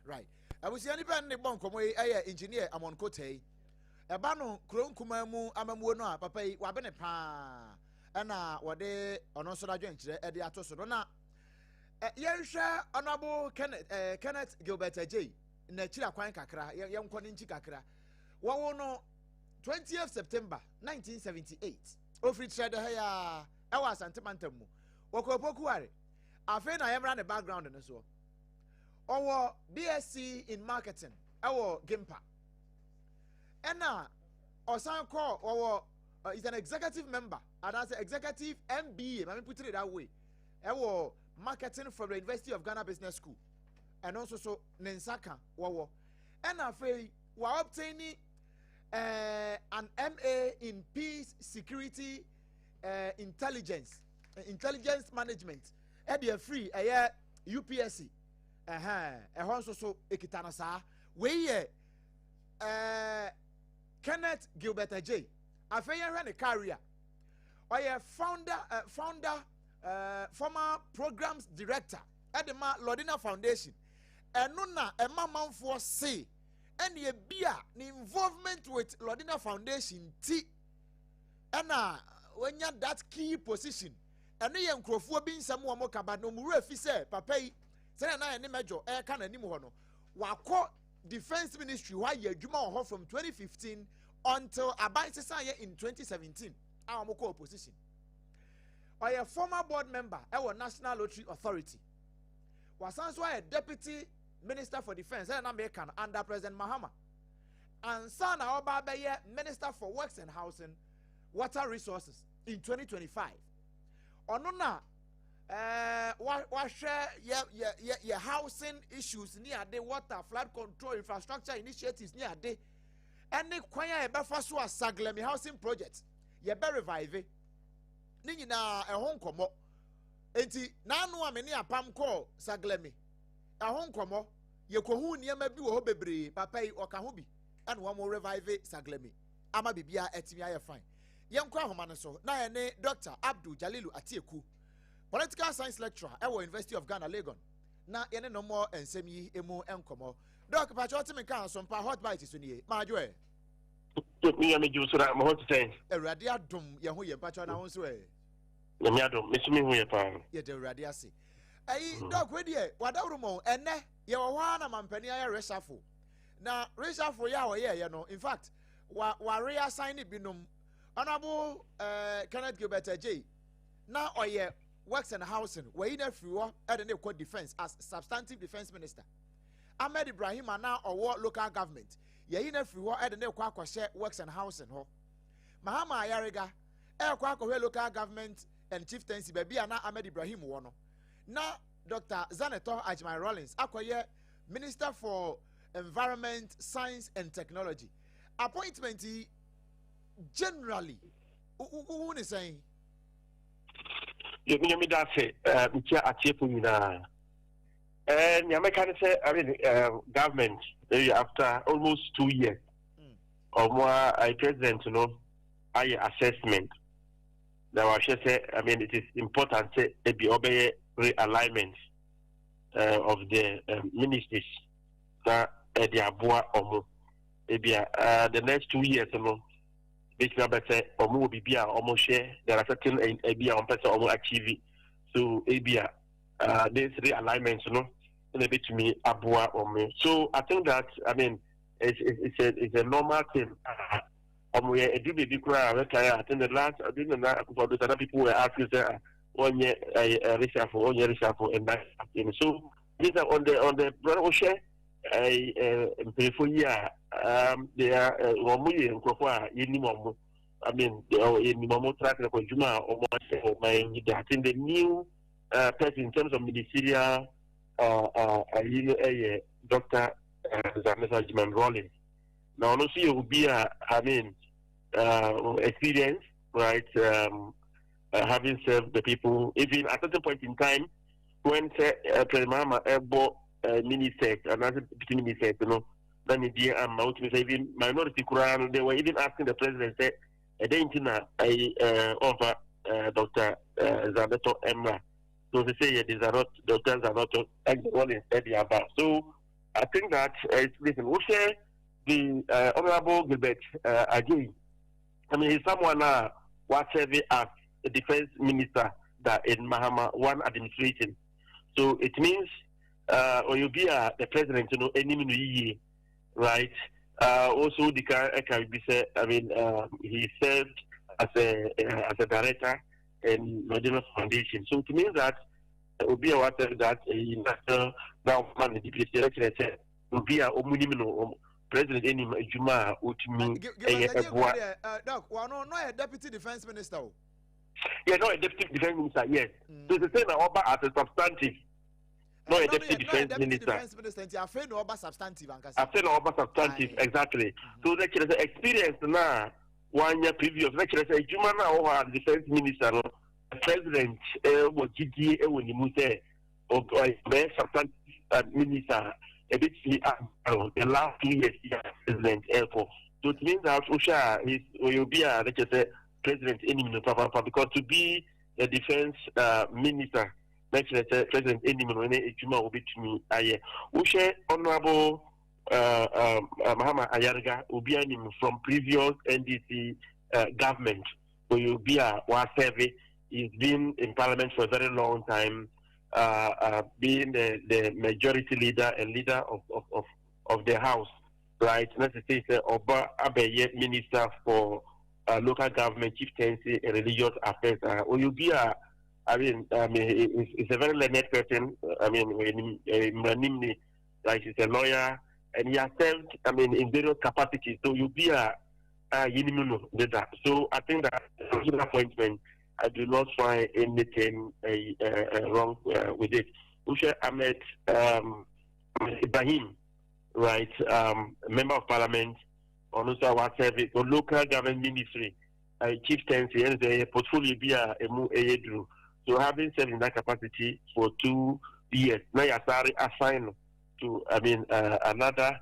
Right, abusua, nipa ne bɔ nkɔmmɔ yi ɛyɛ Engineer Amon Kotei. Ɛba no kuro nkumaa mu amamuo no a, papa yi wabene paa, ɛna wɔde ɔno nso n'adwenkyerɛ ɛde ato so no. Na yɛnhwɛ Honourable Kenneth Gilbert Agyei n'akyiri akwan kakra, yɛnkɔ ne nkyi kakra. Wɔwo no 20th September 1978, ofiri kyerɛ dɛ ha ya ɛwɔ Asante mantam mu, wɔkɔ Opokuware. Afei na yɛmmra ne background no soɔ. Ɔwɔ BSc in marketing ɛwɔ Gimpa. Ɛna ɔsan kɔ ɔwɔ is an executive member anaasɛ executive MBA, maame put it that way, ɛwɔ marketing from the University of Ghana Business School. Ɛno nso so ne nsa ka wɔwɔ. Ɛna afei wa obtain an MA in peace security intelligence management ɛde afiri ɛyɛ UPSC. Ɛhɛn, ɛhɔ nso so ekita no saa. Wei yɛ Kenneth Gilbert Adjei. Afei yɛhwɛ ne career. Ɔyɛ founder, former programs director ɛde ma Lordina Foundation. Ɛno na ɛma manfoɔ se ɛne ebi a ne involvement with Lordina Foundation ti ɛna wanya that key position. Ɛno yɛ nkurɔfoɔ bi nsɛm wɔn kaba na wɔn wura fi sɛ papa yi, sɛnea na yɛ ne mɛdwo ɛreka n'anim hɔ no, wakɔ Defence Ministry hɔ ayɛ adwuma wɔ hɔ from 2015 until aban sisan yɛ in 2017 a wɔn kɔ opposition. Ɔyɛ former board member ɛwɔ National Lottery Authority. Wasan so ayɛ Deputy Minister for Defence, ɛna na mɛka no, under President Mahama ansa na ɔba abɛyɛ Minister for Works and Housing, Water Resources in 2025. Ɔno na wahwɛ yɛ housing issues ne ade, water, flood control, infrastructure initiatives ne ade, ɛne kwan a yɛbɛfa so a Saglemi housing project yɛbɛ revive ne nyinaa ɛho nkɔmɔ. Nti n'ano a me ne apam kɔɔ Saglemi ɛho nkɔmɔ, yɛkɔhu nneɛma bi wɔ hɔ bebree. Papa yi ɔka ho bi ɛna wɔn revive Saglemi ama biribiara ɛtumi ayɛ fine. Yɛnkɔ ahoma no so na yɛne Dr Abdul Jalilu Atieku, political science lecturer ɛwɔ University of Ghana, Legon, na yɛne no mmɔ nsɛm yi mu nkɔmɔ. Doc, pakyɛ, ɔte me nka so mpa? Hot Bite so nie, maadwo ɛ. Menya megye so na mo ho te sɛn? Awurade adom, yɛn ho yɛ. Mpakyɛ, na wo nso ɛ? Nyame adom, me so me ho yɛ paa. Yɛda Awurade ase. Ɛyi, Doc, wei deɛ wadaworo mɔ. Ɛnɛ yɛwɔ hɔ ara na mampanin ayɛ reshuffle, na reshuffle yɛ a ɔyɛɛyɛ no, in fact, wa reassign ne binom. Honourable Kenneth Gilbert Adjei na ɔyɛ Works and Housing, wɔyi no afiri hɔ ɛde ne kɔ Defence as substantive Defence Minister. Ahmed Ibrahim a na ɔwɔ Local Government, yɛyi no afiri hɔ ɛde ne kɔ akɔhyɛ Works and Housing hɔ. Mahama Ayariga ɛrekɔ akɔhwɛ Local Government and Chieftaincy, baabi a na Ahmed Ibrahim wɔ no, na Dr Zanetor Agyeman Rawlings akɔyɛ Minister for Environment, Science and Technology. Appointment yi generally, wohu ne sɛn? Yɛ meda ase. Mekyia atiefo nyinaa. Nea mɛka ne sɛ, I mean, government maybe after almost 2 years, ɔmo a president no ayɛ assessment na wahwɛ sɛ, I mean, it is important sɛ ebi ɔbɛyɛ realignment of the ministries na ɛde aboa ɔmo. Ebi a the next 2 years no betumi abɛ sɛ ɔmo wɔ biribi a ɔmo hwɛ, there are certain ebi a ɔmo pɛ sɛ ɔmo achieve, so ebi a this realignment no ɛna ebetumi aboa ɔmo. So I think that, I mean, it's a normal thing. Ɔmo yɛ edu beebi koraa a bɛka. I think the last adu Nana Akufo-Addo, other people were asking sɛ wɔnyɛ ɛyɛ reshuffle, wɔnyɛ reshuffle and that thing. So this on the brother wohwɛ ɛɛ mpanyinfoɔ yi a they are, wɔn yɛ nkurɔfoɔ a yɛnim wɔn. I mean, yɛnim wɔn track record, adwuma a wɔn ahyɛ wɔn yi da. I think the new person in terms of ministerial ayi no ɛyɛ Dr. Zanetor Agyeman Rawlings, na ɔno nso yɛ obi a, I mean, experience, right, having served the people even at a certain point in time when sɛ President Mahama ɛbɔ ministers anaasɛ deputy ministers no na ne deɛ ama wotumi sɛ even minority koraa no, they were even asking the president sɛ ɛdɛn nti na ɛyi ɔmfa Dr. Zanetor mmra. So they say yɛde Zanetor, Dr. Zanetor Rawlings ɛde aba. So I think that listen, wohwɛ the Honorable Gilbert Adjei, I mean, he's someone was serving as a defense minister that in Mahama one administration. So it means oyobi a the president anim no yie, right? Also, the can be said, I mean, he served as a director in Lordina Foundation. So it means that Obi a wasɛm that ɛyi national na ɔma no deputy, ɛkyerɛ sɛ obi a ɔmu nim no, president anim adwuma a ɔtumi ɛyɛ ɛboa. Doc, wɔn no yɛ deputy defence minister o. Yeah, no, a deputy defence minister, yes. So the same na ɔba as a substantive. No, a deputy defence minister. Defence minister nti afei na ɔba substantive ankasa. Afei na ɔba substantive, exactly. So that kyerɛ sɛ experience na wanya previous na kyerɛ sɛ adwuma na ɔwɔ hɔ as defence minister no, president wɔ gyidie wɔ ne mu sɛ ɔbɛyɛ substantive minister ebetumi aba the last 2 years yɛ president ɛkɔ. So it means that wohwɛ a, ɔyɛ obi a ne kyerɛ sɛ president anim no papaapa, because to be the defence minister na kyerɛ sɛ president anim no ne adwuma a obetumi ayɛ. Wohwɛ Honourable Mahama Ayariga, obi anim from previous NDC government, ɔyɛ obi a waserve, he's been in parliament for a very long time, being the majority leader and leader of the house, right? Na sɛ ɔba abɛyɛ minister for local government, chieftaincy and religious affairs, ɔyɛ obi a I mean, he's a very learned person. I mean, mmaranimni, like he's a lawyer, and he has served, I mean, in various capacities. So you be a yinim no deda. So I think that appointment, I do not find anything wrong with it. Usha Ahmed Ibrahim, right, member of parliament, ɔno nso a waserve the local government ministry, chieftaincy, ɛne sɛ portfolio bi a emu ɛyɛ duru. So having served in that capacity for 2 years, na yasare assign to, I mean, another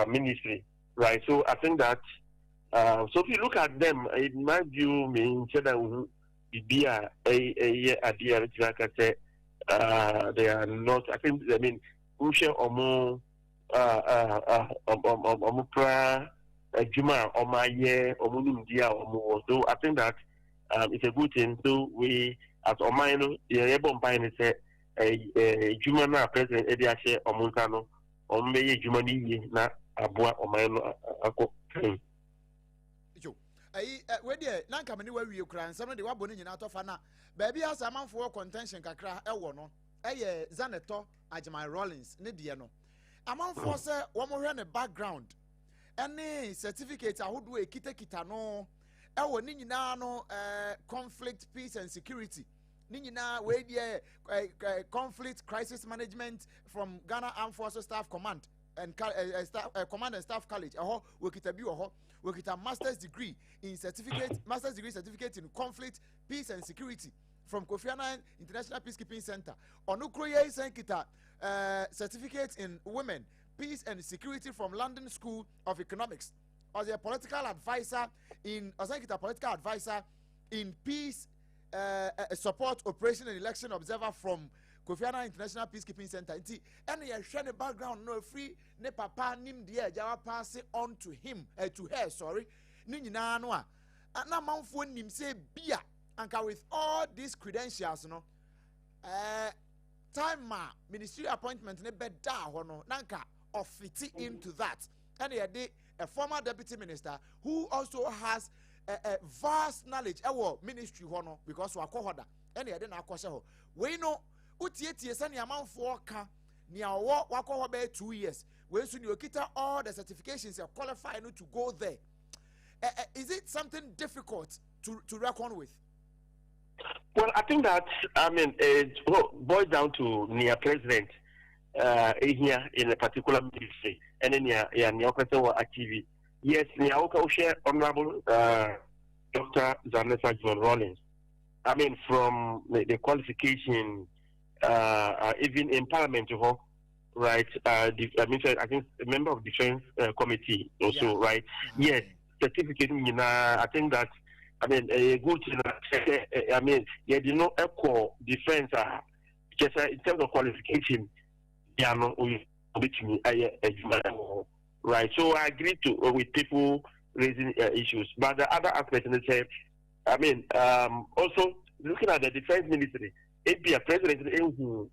ministry, right? So I think that so if you look at them, in my view, me nkyɛn na ohu bibi a ɛyɛ adeɛ a ɛkyerɛ aka sɛ they are not. I think, I mean, wohwɛ ɔmo pra adwuma a ɔmo ayɛ, ɔmo nimdeɛ a ɔmo wɔ. So I think that it's a good thing. So we as ɔman no, yɛ yɛbɔ mpae ne sɛ adwuma no a president ɛde ahyɛ ɔmo nsa no, ɔmo bɛyɛ adwuma no yie na aboa ɔman no akɔ kan. Yo, ɛyi ɛ wei deɛ, na nka me ne wawie kura nsɛm no de wabɔ ne nyinaa tɔfa na baabi asa amanfoɔ contention kakra ɛwɔ no, ɛyɛ Zanetor Agyeman Rawlings ne deɛ no. Amanfoɔ sɛ wɔn hwɛ ne background ɛne certificate ahodoɔ ekitakita no ɛwɔ ne nyinaa no, conflict, peace and security ne nyinaa. Wei deɛ, ɛɛ ɛɛ conflict crisis management from Ghana Armed Forces Staff Command and staff, Command and Staff College, ɛhɔ wɔkita bi wɔ hɔ. Wɔkita masters degree certificate in conflict, peace and security from Kofi Annan International Peacekeeping Center. Ɔno kuro yɛ sɛn kita certificate in women, peace and security from London School of Economics. Ɔyɛ political adviser in, ɔsan kita political adviser in peace support operation and election observer from Kofi Annan International Peacekeeping Center. Nti ɛna yɛhwɛ ne background no, efiri ne papa nimdeɛ agya wa pass on to him, to her, sorry, ne nyinaa no a na amanfoɔ nim sɛ bia anka with all these credentials no, time a ministerial appointment ne bɛda hɔ no, na nka ɔfit into that. Ɛna yɛde a former deputy minister who also has a vast knowledge ɛwɔ ministry hɔ no, because wakɔ hɔ da, ɛna yɛde na akɔhyɛ hɔ. Wei no, wotietie sɛnea amanfoɔ ka nea ɔwɔ wakɔ hɔ bɛyɛ 2 years, wei nso nea okita all the certifications ɛ qualify no to go there, is it something difficult to reckon with? Well, I think that, I mean, it boils down to nea president here in a particular ministry, and then yeah, nea ɔpɛ wɔ achieve. Yes, nea ɔka wohwɛ Honourable Dr. Zanetor John Rawlings. I mean, from the qualification, even in Parliament, right? I mean, I think a member of Defense Committee also, right? Yes, certificate. I think that, I mean, a good thing. I mean, yeah, you know, equal defense. Just in terms of qualification, yeah, no, right? So I agree to with people raising issues, but the other aspect, they say, I mean, also looking at the defense ministry, ebia president ehu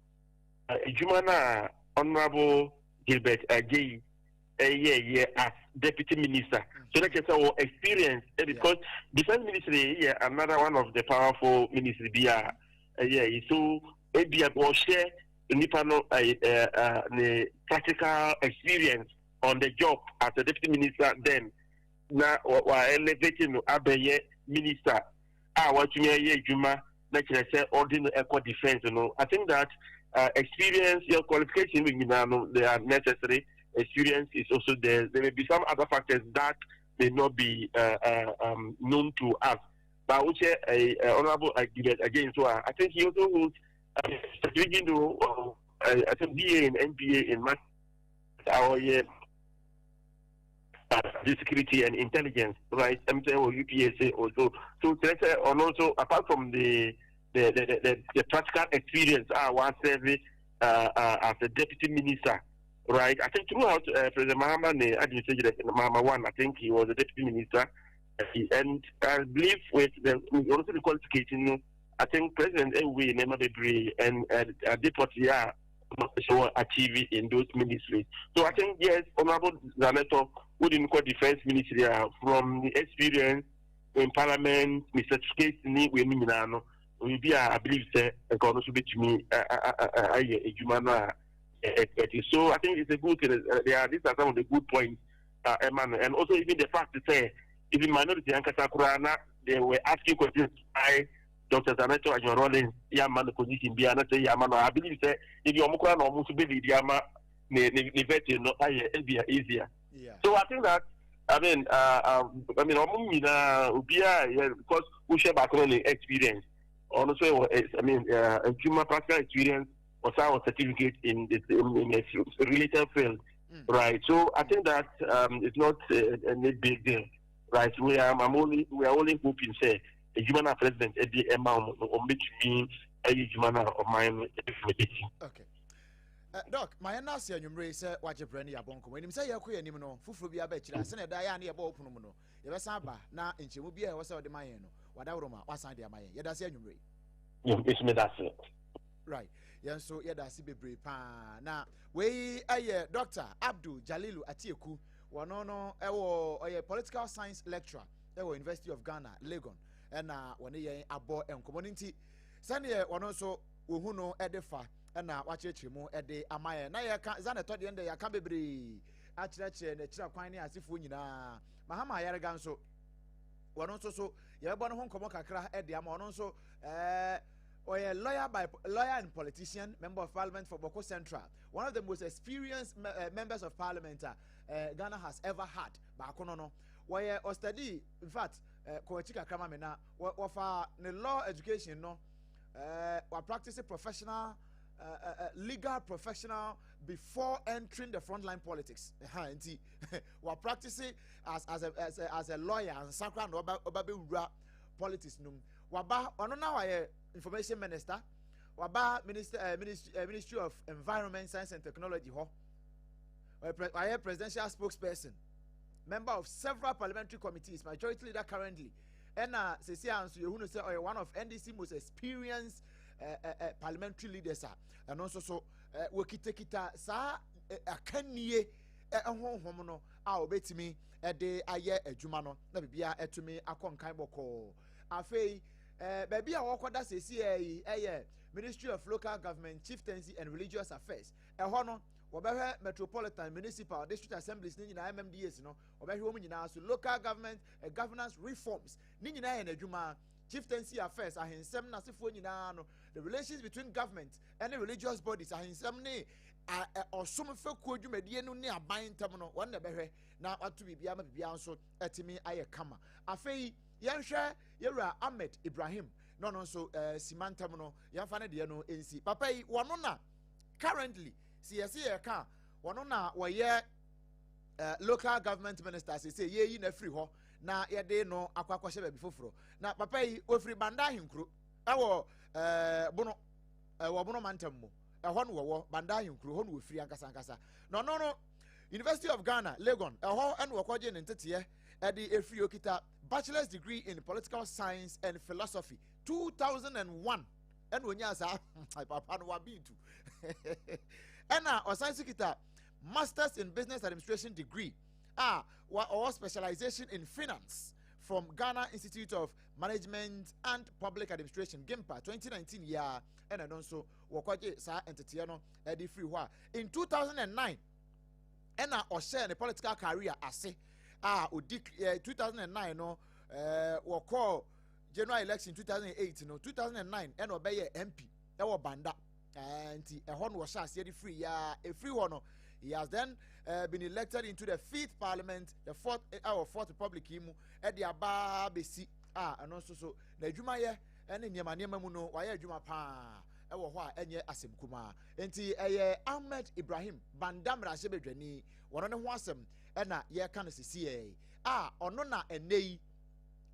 adwuma na Honourable Gilbert Adjei ɛyɛ yɛ as deputy minister, so that kyerɛ sɛ wɔ experience, because defense ministry yɛ another one of the powerful ministry bi a ɛyɛ yi so. Ebia ɔhyɛ nipa no ɛɛ ɛɛ ne practical experience on the job as a deputy minister, then na wa elevate no abɛyɛ minister a watumi ayɛ adwuma na kyerɛ sɛ ɔde no ɛkɔ defence no. I think that experience, your qualification nyinaa no, they are necessary. Experience is also there. There may be some other factors that may not be known to us, but wokyɛ Honourable Gilbert again, so I think he also holds certificate no, I think BA and MBA in math our year the security and intelligence, right? I'm saying or UPSA also. So let's say, and also apart from the practical experience, I was serving as a deputy minister, right? I think throughout President Mahama administration, Mahama one, I think he was a deputy minister, and I believe with the also the qualification, I think President Ewe Nema bebree and deputy, yeah, so achieve in those ministries. So I think yes, Honorable Zanetor wouldn't call defense ministry from the experience in parliament, the certificate ni we nyinaa no, obi a I believe sɛ nka ɔno nso betumi ayɛ adwuma no a ɛti. So I think it's a good thing. There are these are some of the good points, Emma, and also even the fact to say even minority ankasa koraa na they were asking questions why Dr. Zanetor Agyeman-Rawlings yɛama no position bi a na sɛ yɛama no. I believe sɛ ebi ɔmo koraa na ɔmo nso bɛ lead ama ne vetting no ayɛ ebia easier. So I think that I mean ɔmo nyinaa obiara yɛ because wohwɛ baako no ne experience, ɔno nso wɔ, I mean, adwuma practical experience, ɔsan wɔ certificate in a related field, right? So I think that it's not a big deal, right? We are only hoping sɛ adwuma na president ɛde ɛma wɔn no, wɔn bɛtumi ayɛ adwuma na ɔman no ɛfiri akyi. Okay. Doc, ma yɛn ase anwummere sɛ wagye brɛ ne yɛabɔ nkɔmmɔ. Anim sɛ yɛkɔ yɛn anim no, foforɔ bi abɛkyerɛ a sɛnea ɛda yɛ a ne yɛbɔ ɔpono mu no, yɛbɛsan aba na nkyɛmu bi a ɛwɔ sɛ ɔde ma yɛn no, wadaworo ma wasan de ama yɛn. Yɛda ase anwummere. Yɛn da ase. Right, yɛn nso yɛda ase bebree paa. Na wei ɛyɛ Dr. Abdul Jalilu Atieku. Wɔno no ɛwɔ ɔyɛ political science lecturer ɛwɔ University of Ghana, Legon, ɛna wɔne yɛn abɔ nkɔmmɔ no. Nti sɛneɛ wɔno nso wɔhu no ɛde fa ɛna wakyerɛkyerɛ mu ɛde ama yɛn na yɛka Zanetor deɛ, ndɛ yɛaka bebree akyerɛkyerɛ n'akyira kwan ne asefoɔ nyinaa. Mahama Ayarega nso, wɔno nso so yɛbɛbɔ ne ho nkɔmmɔ kakra ɛde ama ɔno nso. Ɔyɛ lawyer by lawyer and politician, member of parliament for Bawku Central, one of the most experienced members of parliament Ghana has ever had. Baako no wɔyɛ ɔstudy, in fact, kɔ akyi kakra ma me na wɔfa ne law education no, wa practice professional legal professional before entering the frontline politics. Nti wa practice as a lawyer ansa koraa na ɔba bɛwura politics no mu. Waba ɔno na wayɛ information minister, waba minister ministry of Environment, Science and Technology hɔ, wayɛ presidential spokesperson, member of several parliamentary committees, majority leader currently, ɛna sisi a nso yehunu sɛ ɔyɛ one of NDC most experienced parliamentary leaders a ɛno nso so wɔkitakita saa akannie ɛhohom no a wɔbɛtumi ɛde ayɛ adwuma no na biribiara ɛtumi akɔ nkan bɔkɔɔ. Afei baabi a wɔkɔda sisi yi ɛyɛ Ministry of Local Government, Chieftaincy and Religious Affairs. Ɛhɔ no wɔbɛhwɛ metropolitan, municipal, district assemblies ne nyinaa, MMDAs no, wɔbɛhwɛ wɔn nyinaa so. Local government governance reforms ne nyinaa yɛ n'adwuma. Chieftaincy affairs, ahensɛm n'asefoɔ nyinaa no, the relations between government ɛne religious bodies, ahensɛm ne ɔsom fɛkuo dwumadie no ne aban ntam no, wɔn na ɛbɛhwɛ na wato biribiara ma biribiara nso ɛtumi ayɛ kama. Afei yɛnhwɛ yɛwura Ahmed Ibrahim na ɔno nso sima ntam no, yɛmfa ne deɛ no nsi. Papa yi, wɔno na currently si yɛsi yɛ ka, wɔno na wɔyɛ local government minister. Sese yɛyi na firi hɔ na yɛde no akɔ akɔhyɛ baabi foforɔ. Na papa yi ofiri Banda Ahenkuro ɛwɔ Bono, ɛwɔ Bono mantam mu. Ɛhɔ no wɔwɔ Banda Ahenkuro hɔ no wɔfiri ankasa ankasa. Na ɔno no, University of Ghana, Legon, ɛhɔ ɛna wɔkɔgye ne nteteɛ ɛde efiri. Okita bachelor's degree in political science and philosophy 2001 ɛna onyaa saa. Papa no wabi ntu. Ɛna ɔsan so kita masters in business administration degree a ɔwɔ specialization in finance from from Ghana Institute of Management and Public Administration, GIMPA, 2019 yi ara ɛna ɛno nso wɔkɔgye saa nteteɛ no ɛde firi hɔ a in 2009 ɛna ɔhyɛɛ ne political career ase a odi eh, 2009 no eh, wɔkɔɔ general election 2008 no 2009 ɛna ɔbɛyɛ MP ɛwɔ Banda eh, nti ɛhɔ no wɔhyɛ aseɛ de firi ya efiri hɔ no he has then been elected into the fifth parliament the fourth ɛwɔ fourth republic yi mu ɛde aba abɛsi a ɛno nso so n'adwumayɛ ɛne nneɛma nneɛma mu no wayɛ adwuma paa ɛwɔ hɔ a ɛnyɛ asɛm kumaa nti ɛyɛ Ahmed Ibrahim Banda mmarahyɛbadwani wɔn ne ho asɛm ɛna yɛreka no sisi yɛ a ɔno na ɛnɛ yi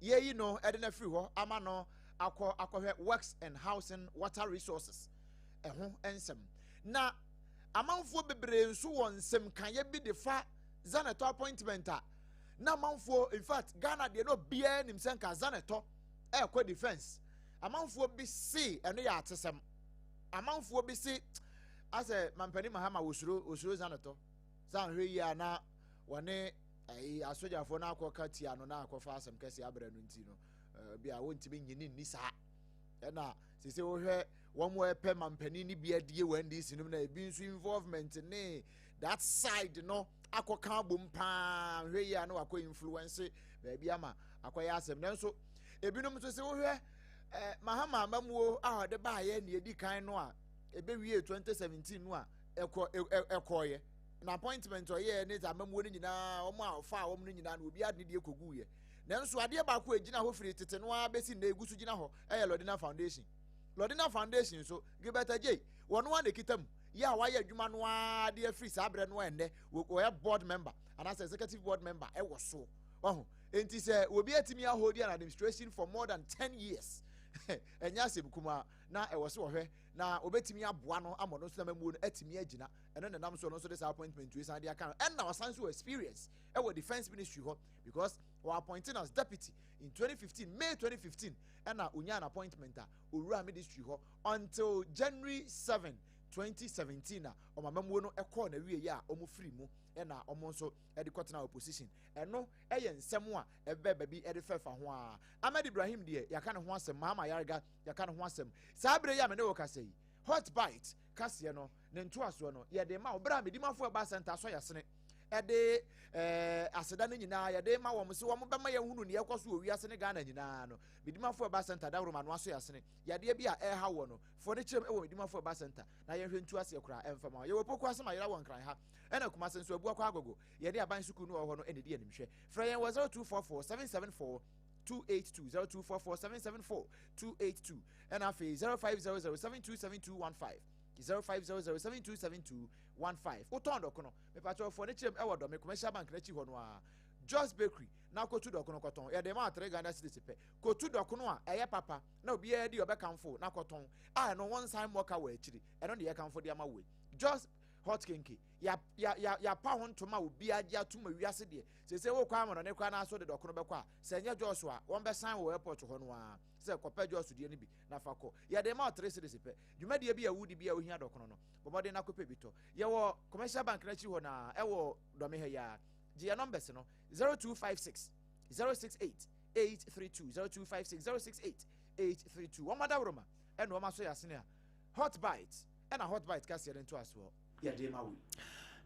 yɛyi no ɛde no afiri hɔ ama no akɔ akɔhwɛ works and housing water resources ɛho nsɛm na amanfoɔ bebree nso wɔ nsɛm kaeɛ bi de fa Zanetor appointment a na amanfoɔ in fact Ghana deɛ na obiara nim sɛ nka Zanetor ɛrekɔ defence amanfoɔ bi se ɛno yɛ atesɛm amanfoɔ bi se asɛ mampanin Mahama wosuro wosuro Zanetor sɛ ahwɛ yie a na wɔne ɛyi asogyafoɔ no akɔka tia no na akɔfa asɛm kɛseɛ abrɛ no nti no bi a wɔntumi nyini nni saa ɛna sese wohwɛ wɔn a ɛpɛ mampanin no bi adie wɔ NDC no mu na ebi nso involvement ne that side no akɔka abom paa hwɛ yie a na wakɔ influence baabi ama akɔyɛ asɛm nanso ebinom nso sɛ wohwɛ ɛɛ Mahama amamuo a ɔde baayɛ nea edi kan no a ebewie 2017 no a ɛkɔ ɛkɔɔyɛ na appointment ɔyɛɛ ne amamuo no nyinaa wɔn a ɔfaa wɔn no nyinaa no obi ade ne deɛ kɔgu yɛ nanso adeɛ baako a egyina hɔ firi tete no ara bɛsi nnɛ egu so gyina hɔ ɛyɛ Lordina Foundation Lordina Foundation nso Gilbert Adjei wɔn a na ekita mu yɛ a wayɛ adwuma no ara de afiri saa abirɛ no a ɛnnɛ wɔyɛ board member anaasɛ executive board member ɛwɔ so ɔho nti sɛ obi atumi ahold an administration for more than 10 years ɛnyɛ asɛm kumaa na ɛwɔ so wɔhwɛ na obetumi aboa no ama ɔno nso namamuo no atumi agyina ɛno na nam so ɔno nso de saa appointment wei san de aka no ɛna ɔsan so experience ɛwɔ defence ministry hɔ because wɔ appointed as deputy in 2015 May 2015 ɛna onya an appointment a owura ministry hɔ until January 7 2017 na ɔmamamuo no ɛkɔɔ na wie yɛ a ɔmo firi mu ɛna ɔmo nso ɛde kɔtena opposition ɛno ɛyɛ nsɛm a ɛbɛ baabi ɛde fɛfa ho a Ahmed Ibrahim deɛ yɛaka ne ho asɛm Mahama Ayariga yɛaka ne ho asɛm saa abere yi a me ne wɔ kasa yi hot bite kaseɛ no ne ntoasoɔ no yɛde ma wo berɛ a medimafo ɛba center so yɛsene ɛde aseda no nyinaa yɛde ma wɔn sɛ wɔn bɛma yɛn hunu nea ɛkɔ so wɔ wiase ne Ghana nyinaa no medimafo ɛba center dawuro ma no aso yɛsene yadeɛ bi a ɛreha wɔ no fɔ ne kyerɛm ɛwɔ medimafo ɛba center na yɛhwɛ ntu aseɛ koraa ɛmfa ma yɛwɔ poko asɛm ayera wɔ nkran ha ɛna Kumase nso abua kɔ agogo yɛde aban sukuu no wɔ hɔ no ɛna di animhwɛ frɛ yɛn wɔ 0244 774 282 0244 774 282 ɛna afei 0500 727215 0500 727215 wotɔn dɔkono mepatwɛfoɔ ne kyerɛm ɛwɔ Dɔme Commercial Bank n'akyi hɔ no a Jos Bakery na kotu dɔkono kɔtɔn yɛde ma 3 Ghana cedis pɛ kotu dɔkono a ɛyɛ papa na obiara di ɔbɛkamfo na kɔtɔn a ɛno wɔn nsan mmɔka wɔ akyiri ɛno de yɛkamfo de ama wei Jos hot kenkey ya ya ya yapa ho ntoma a obiara gye atum awiase deɛ sese wokɔ amano ne kora n'aso de dɔkono bɛkɔ a sɛ ɛnyɛ Jos a wɔn bɛsan wɔ airport hɔ no a sɛ kɔpɛ Jos deɛ no bi na fa kɔ yɛde ma 3 cedis pɛ dwumadie bi a wudi bi a ohia dɔkono no bɔmmɔden na kɔpɛ bi tɔ yɛwɔ Commercial Bank n'akyi hɔ na ɛwɔ Dɔme ha yi a gye yɛ numbers no 0256 068 832 0256 068 832 wɔn adaworoma ɛna wɔn aso yɛ asene a hot bite ɛna hot bite kaseɛ no ntoasoɔ yɛde ma wo.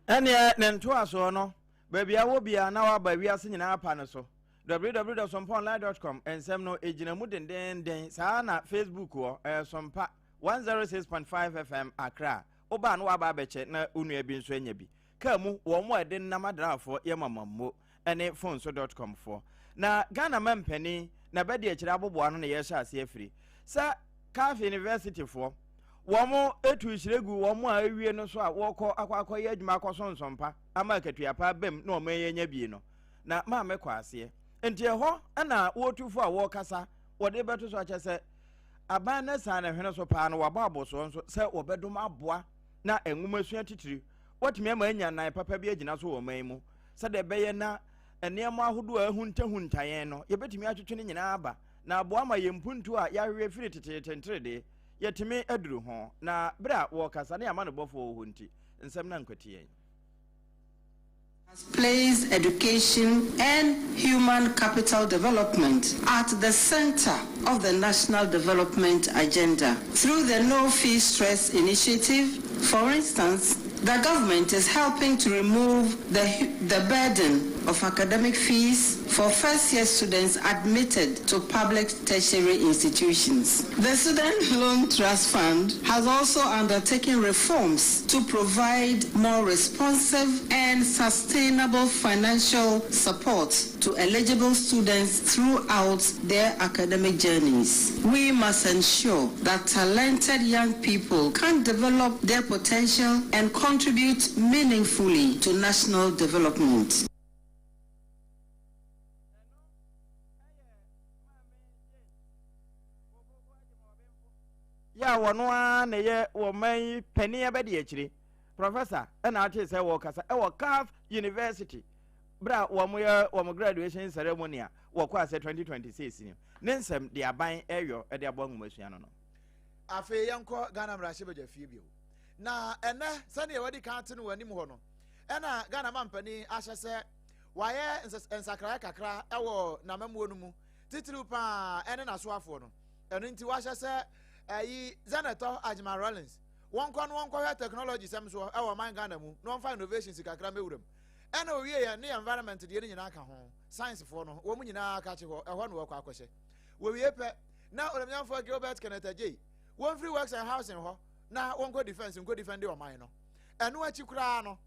Ɛneɛ ne ntoasoɔ no baabi a wɔ bia na waba wiase nyinaa pa no so www.somponline.com nsɛm no ɛgyina mu dendenden saa na Facebook wɔ ɛyɛ Sompa 106.5 FM Accra wobaa no waba abɛkyɛ na wo nua bi nso anya bi kaa mu wɔn mo a ɛde nam adraafoɔ yɛ mamammo ne fonso.com foɔ na Ghana ma mpanin na bɛde akyire aboboa no na yɛhyɛ ase afiri sɛ CAF University foɔ wɔn etu hyire gu wɔn a ewie no so a wɔkɔ akɔ akɔyɛ adwuma akɔ nsɔmpa ama akatua pa bɛm na wɔn yɛ nya bie no na maame kɔ aseɛ nti ɛhɔ ɛna wɔtufo a wɔrekasa wɔde bɛto so akyɛ sɛ aban no san ne hwene so paa no wabɔ abɔsoɔ nso sɛ wɔbɛdom aboa na nwoma sua titiri wɔtumi ama anya nan papa bi agyina so wɔ ɔman mu sɛdeɛ ɛbɛyɛ na nneɛma ahodoɔ a ahuntahunta yɛn no yɛbɛtumi atwetwe no nyinaa aba na aboa ma yɛn mpuntu a yɛahwehwɛ firi teteete nterede yɛtumi aduru ho na berɛ a wɔrekasa ne ama no bɔfoɔ wɔ hɔ nti nsɛm no ankwati yɛn. Has placed education and human capital development at the center of the national development agenda. Through the No Fee Stress initiative, for instance, the government is helping to remove the, the burden of academic fees for first-year students admitted to public tertiary institutions. The Student Loan Trust Fund has also undertaken reforms to provide more responsive and sustainable financial support to eligible students throughout their academic journeys. We must ensure that talented young people can develop their potential and contribute meaningfully to national development. Yɛ a wɔno ara na ɛyɛ wɔ man yi panin abɛde akyire professor ɛna ate sɛ wɔkasa ɛwɔ CAF University berɛ a wɔn yɛ wɔn graduation ceremony a wɔkɔ asɛ 2026 ni ne nsɛm de aban ɛyɔ ɛde aboa nwomasua no no. Afei yɛnkɔ Ghana mmarahyɛbadwa fie bio. Na ɛnɛ sɛdeɛ wɔadi kan ate no wɔ anim hɔ no, ɛna Ghana mampanin ahyɛ sɛ wayɛ nsakraeɛ kakra wɔ n'amammuo no mu, titiriw paa ɛne n'asoafoɔ no. Ɛno nti wahyɛ sɛ ɛyi Zanetor Agyeman Rawlings wɔnkɔ no wɔnkɔhwɛ technology sɛm soɔ ɛwɔ ɔman Ghana mu na wɔmfa innovations kakra mmɛwura mu. Ɛna owie yɛ ne environment deɛ no nyinaa ka ho, science foɔ no wɔn nyinaa kakye hɔ, ɛhɔ na wɔkɔ akɔhyɛ. Wɔwie pɛ na Onimnyamfoɔ Gilbert Kenneth Adjei wɔmfiri Works and Housing hɔ na wɔnkɔ defense nkɔ defend ɔman no. Ɛno akyi koraa no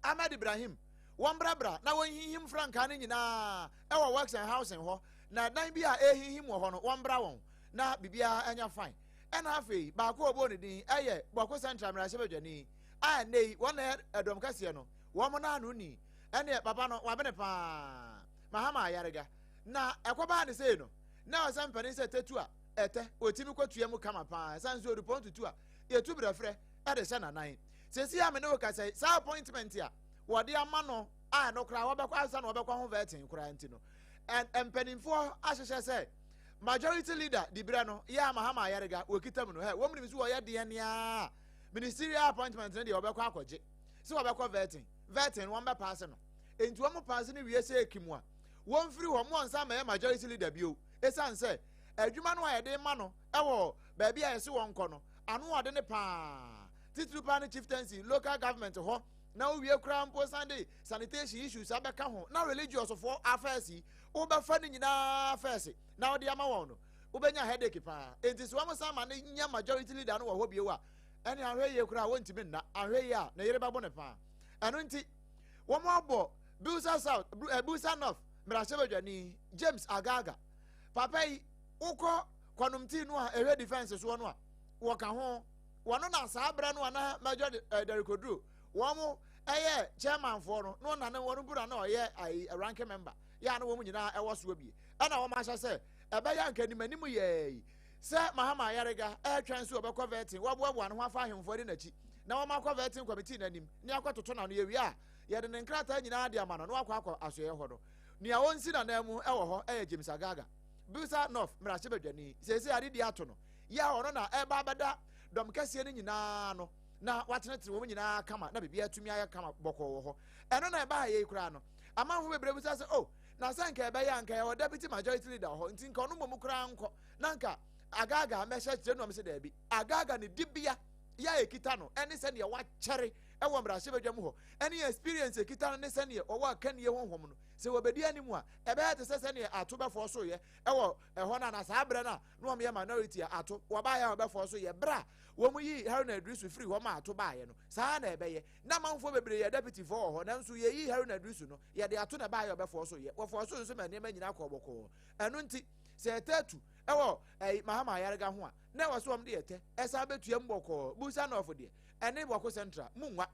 Ahmed Ibrahim wɔmbrabra na wɔnhinhim frankaa no nyinaa ɛwɔ Works and Housing hɔ na dan bi a ɛrehinhim wɔ hɔ no wɔmbra wɔn na biribiara ɛnyɛ fine. Ɛna afei baako a ɔbɔɔ ne din ɛyɛ Bawku Central mmarahyɛbadwani a ɛnnɛ yi wɔn na ɛyɛ ɛdɔm kɛseɛ no wɔn na ano ni ɛneɛ papa no wabene paa Mahama Ayariga na ɛkɔbaa ne sei no na ɔsɛ mpanin sɛ tatu a ɛtɛ ɔtumi kɔtua mu kama paa ɛsan nso odupɔn tutu a yɛtu brɛfrɛ ɛde hyɛ nanan sɛsi a me ne wo kasa yi saa appointment a wɔde ama no a ɛno koraa wɔbɛkɔ ansa na wɔbɛkɔ ho vetting koraa nti no mpanimfoɔ ahyehyɛ sɛ majority leader dibrɛ no yɛ a Mahama Ayariga wɔkita mu no hɛ wɔn nim so wɔyɛ deɛ nea ministerial appointment no deɛ wɔbɛkɔ akɔgye sɛ wɔbɛkɔ vetting vetting wɔn bɛpaase no nti wɔn paase no wie sɛ ekim a wɔn firi hɔ mo nsa mɛyɛ majority leader bio esan sɛ adwuma no a yɛde ma no ɛwɔ baabi a yɛsi wɔn kɔ no ano ɔde ne paa titiri paa ne chieftaincy local government hɔ na wowie koraa mpo san de sanitation issues abɛka ho na religious foɔ affairs yi wobɛfa ne nyinaa affairs na wode ama wɔn no wobɛnya headache paa enti sɛ wɔn san ma ne nya majority leader no wɔ hɔ bio a ɛne ahwɛ yie koraa wɔntumi nna ahwɛ yie a ne yere bɛbo ne paa ɛno nti wɔn abɔ Builsa South eh, Builsa North mmarahyɛbadwani James Agaga papa yi wokɔ kɔnomtii no a ɛhwɛ defense soɔ no a wɔka ho wɔno na saa berɛ no a na Major eh, Derrick Oduro wɔn ɛyɛ chairmanfoɔ no na ɔna ne wɔn bu na na ɔyɛ ayi ranking member yɛ a na wɔn nyinaa ɛwɔ soɔ bie ɛna wɔn ahyɛ sɛ ɛbɛyɛ anka anim anim yɛɛ yi sɛ Mahama Ayariga ɛretwɛn so ɔbɛkɔ vetting wɔboaboa ne ho afa ahemfo de n'akyi na wɔn akɔ vetting committee n'anim ne akɔtoto n'ano yɛwie a yɛde ne nkrataa nyinaa de ama no na wakɔ akɔ asoɛeɛ hɔ no nea ɔnsi n'anan mu ɛwɔ hɔ ɛyɛ James Agaga Builsa North mmarahyɛbadwani seesei ade di ato no yɛ a ɔno na ɛba abɛda dɔm kɛseɛ no nyinaa no na watenetene wɔn nyinaa kama na biribi atumi ayɛ kama bɔkɔɔ wɔ hɔ ɛno na ɛbaa yei koraa no amanfo bebree bisa sɛ oh na sɛ nka ɛbɛyɛ a nka yɛwɔ deputy majority leader wɔ hɔ nti nka ɔno mmom koraa nkɔ na nka Agaga mmɛhyɛ kyerɛ no ɔm sɛ daabi Agaga ne dibea yɛ a ɛkita no ɛne sɛdeɛ wakyɛre ɛwɔ mmarahyɛbadwa mu hɔ ɛne experience ɛkita no ne sɛdeɛ ɔwɔ akannie honhom no sɛ wɔbɛdi anim a ɛbɛyɛ te sɛ sɛdeɛ ato bɛfoɔ so yɛ ɛwɔ ɛhɔ no ana saa berɛ no a na wɔn yɛ minority a ato wɔbaeɛ a wɔbɛfoɔ so yɛ berɛ a wɔn yi Haruna Iddrisu firi hɔ ma ato baeɛ no saa na ɛbɛyɛ na amanfoɔ bebree yɛ deputy foɔ wɔ hɔ nanso yɛyi Haruna Iddrisu no yɛde ato na ɛbaeɛ ɔbɛfoɔ so yɛ wɔfoɔ so nso ma nneɛma nyinaa kɔɔ bɔkɔɔ ɛno nti sɛ ɛtɛ atu ɛwɔ ɛyi Mahama Ayariga ho a na ɛwɔ so wɔn de ɛtɛ ɛsan bɛtua mu bɔkɔɔ Builsa North deɛ ɛne Bawku Central mu nwa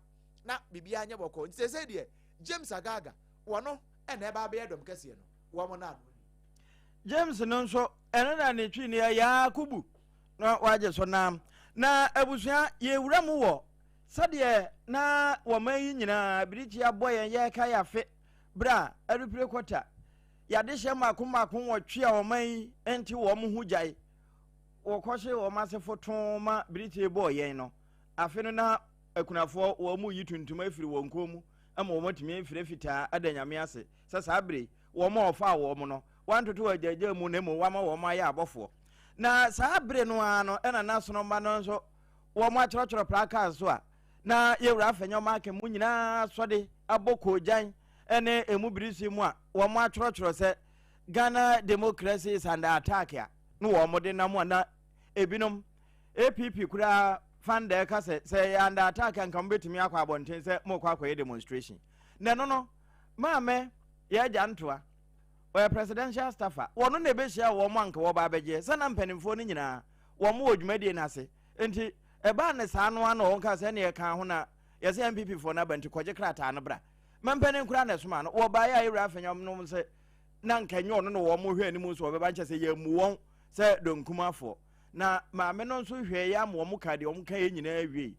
na biribiara nyɛ bɔkɔɔ nti sɛ deɛ James Agaga wɔno ɛna ɛba abɛyɛ dɔm kɛseɛ no wɔn na ano. James no nso ɛno na ne twi ne yɛ Yakubu na wagye so nam na abusua yɛwura mu wɔ sɛdeɛ na wɔman yi nyinaa birikyi abɔ yɛn yɛreka yɛ afe berɛ a arepire kɔta yɛadehyɛ mmaako mmaako nwɔtwe a wɔman yi nte wɔn ho gyae wɔkɔhye wɔn asefo too ma birikyi bɔɔ yɛn no afe no na akunafoɔ wɔn mu yi tuntum afiri wɔn kɔn mu. ama wɔn atumi afira fitaa ada Nyame ase sɛ saa bere yi wɔn a ɔfaa wɔn no wantoto wɔn agyaagyaa mu na mmom wama wɔn ayɛ abɔfoɔ. Na saa bere no ara no ɛna n'asono mma no nso wɔn akyerɛkyerɛ placards so a na yɛwura afɛnyɛ ɔman mu nyinaa sɔde abɔ koogyan ne emu birisi mu a wɔn atwerɛtwerɛ sɛ Ghana democracy is under attack a na wɔn de nam a na ebinom APP koraa fanda ɛka sɛ sɛ ɛyɛ under attack a nka mobɛtumi akɔ abɔnten sɛ mokɔ akɔyɛ demonstration. Na ɛno no maame yɛ agya ntoa ɔyɛ presidential staffer, wɔno na ɛbɛhyia wɔn a nka wɔba abɛgyeɛ sɛ na mpanimfoɔ no nyinaa wɔn wɔ dwumadie no ase. Nti ɛbaa ne saa no ano wɔn kaa sɛ ɛne ɛka ho na yɛsɛ NPP foɔ no aba nti kɔgye krataa no bra. Mampanin koraa na ɛsoma no wɔbaeɛ a yɛwura afɛnyam nom sɛ na nka nyɛ ɔno na wɔn hwɛ anim nso wɔbɛba nkyɛ sɛ yɛmmu wɔn sɛ donkumafoɔ. Na maame no nso hwɛɛ yɛ ama wɔn ka deɛ wɔn ka yɛ nyinaa wie.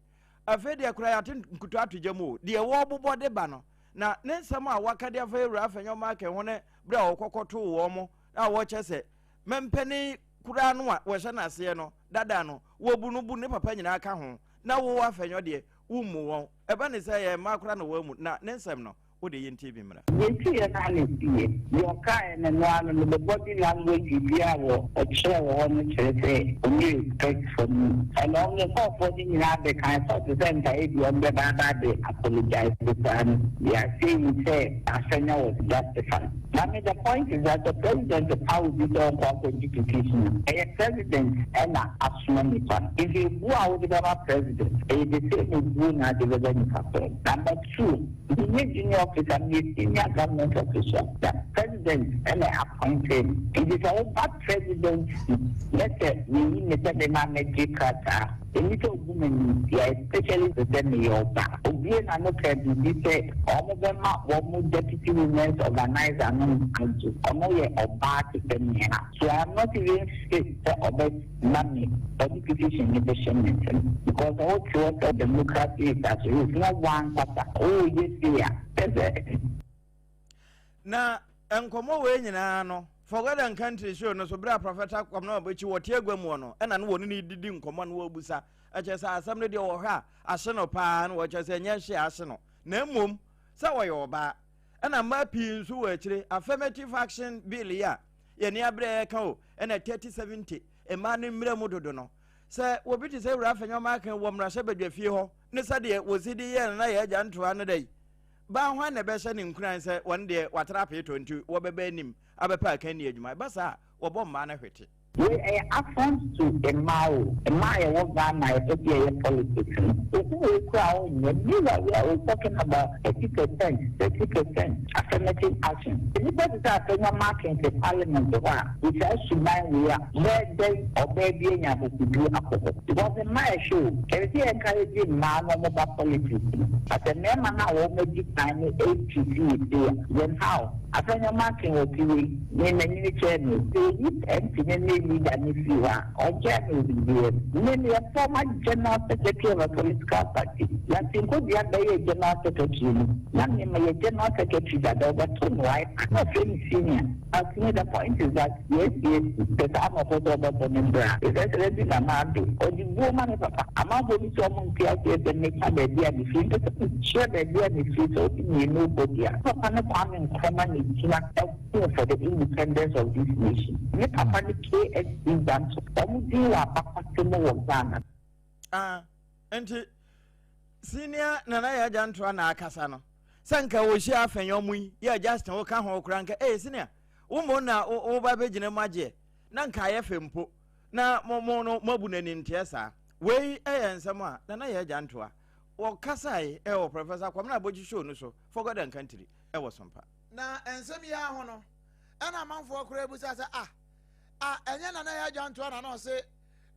Afei deɛ koraa yɛate nkuto ato gya mu o, deɛ wɔrebobɔ de ba no na ne nsɛm a waka de afa yɛwura afɛnyam maake ho ne berɛ a wɔkɔkɔtoo wɔn mo a wɔkyɛ sɛ mampanin koraa no a wɔhyɛ n'aseɛ no dada no wɔbu no bu ne papa nyinaa ka ho na wo afɛnyɔ deɛ wommu wɔn. Ɛba ne sɛ yɛn mma koraa na wɔamu na ne nsɛm no wode yɛntie bi mmra. Deɛ ɛsiiɛ no ara na ɛsiiɛ. Deɛ ɔkaeɛ no, ɛno ara no, no the body language biribiara a wɔ ɔkyerɛɛ wɔ hɔ no kyerɛ sɛ ɔnni respect for me. Ɛna ɔmo ne nkorɔfoɔ no nyinaa bɛkae sɛ ɔte sɛ nka ebia ɔmo bɛba aba abɛ apologise koraa no, they are saying sɛ Asanya was justified. Na me the point is that sɛ president paw obi sɛ ɔnkɔ akɔgye petition a, ɛyɛ president na asoma nipa no. Nti ebuo a wode bɛma president, ɛyɛ the same ebuo na ade bɛba nipa korɔ no. Number two, menyɛ junior officer, meyɛ senior government official. Na president na appointee me. Nti sɛ woba presidency na sɛ yɛyi me sɛ memma mɛgye krataa a, ɛnni sɛ wobu me animtia especially sɛ meyɛ ɔbaa. Obue n'ano kaa biribi sɛ wɔbɛma wɔn deputy women's organiser no agye. Ɔno yɛ ɔbaa te sɛ me a. So I am not even fit sɛ ɔbɛma me ɔde petition no bɛhyɛ me nsam because sɛ wote hɔ sɛ democracy is at risk na woankasa woyɛ sei a kyerɛ sɛ. Na nkɔmmɔ wei nyinaa no, For God and Country show no so berɛ a Prɔfɛta Kwabena Abɔkyi wɔte agua mu no, ɛna no wɔne no didi nkɔmmɔ no wɔbusa. Ɛkyerɛ sɛ asɛm no deɛ wɔhwɛ a ahye no paa na wɔkyerɛ sɛ ɛnyɛ hye a ahye no, na mmom sɛ ɔyɛ ɔbaa. Ɛna mmaa pii nso wɔ akyire. Affirmative action bill yi a yɛne aberɛ yɛka o, ɛna 3070 mmaa no mmerɛ mu dodo no. Sɛ wɔbi te sɛ Wura Afenyo Markin wɔ mmarahyɛbadwa fie hɔ ne sɛdeɛ wɔsi de yɛɛ no na yɛ agya ntoa no da yi, baa hwan na ɛbɛhyɛ ne nkuran sɛ wɔn deɛ watra apeetɔ nti wɔbɛba anim abɛpɛ akanni adwuma? Ɛba saa a, wɔbɔ mmaa no hwete. Wei ɛyɛ affront to mmaa o, mmaa a yɛwɔ Ghana a yɛpɛ sɛ yɛyɛ politics no, ohu wei koraa a ɔnyɛ. Meanwhile we are always talking about 30%, 30% affirmative action. Nnipa te sɛ Afenyo Markin te parliament hɔ a, with saa suban wei a, bɛyɛ dɛn ɔbaa bi anya akokoduru akɔ hɔ? Because mmaa ɛhwɛ o, ɛsɛ sɛ yɛ encourage mmaa na wɔn ba politics no, but mmarima no a wɔn adi kan no ɛtreat yɛ sei a, then how? Afenyo Markin wɔ ti wei, me manyini kyɛɛ no o, sɛ yɛyi MP no ne leader no firi hɔ a, ɔnkyɛɛ me wɔ biribiara mu. Me meyɛ former general secretary of a political party, Justin Kodua bɛyɛɛ general secretary no, na me meyɛ general secretary dada, ɔbɛto no I na ɔfrɛ me senior. But me the point is that yes yes sɛ saa na ɔpɛ sɛ ɔbɛbɔ ne bra a, His Excellency Nana Addo, ɔde buo ma ne papa. Amanfoɔ bi sɛ ɔmo nte aseɛ sɛ meka baabi a mefiri, mpɛ sɛ mekyerɛ baabi a mefiri sɛ wote mmienu bɔ bi a. Papa ne Kwame Nkrumah na egyina ɛko for the independence of this nation. Ne papa ne KSC Zanto. Ɔmo din wɔ abakɔsɛm mu wɔ Ghana. Ah, nti senior Nana Yaa Gyantoa na akasa no. Sɛ nka wɔhyia afɛn ɔmo yi, yɛ Justin wo ka ho koraa nka, ee senior, wo mmom na wo ba bɛgyina mu agyeɛ, na nka ayɛ fɛ mpo, na mo mo no moabu no animteɛ saa. Wei yɛ nsɛm a Nana Yaa Gyantoa wɔkasae wɔ Professor Kwamina Abokyi show no so, For God and Country, wɔ Sompa. Na nsɛm yi ara ho no, ɛna amanfoɔ koraa bisa sɛ, ah, ah, ɛnyɛ Nana Yaa Gyantoa na na ɔse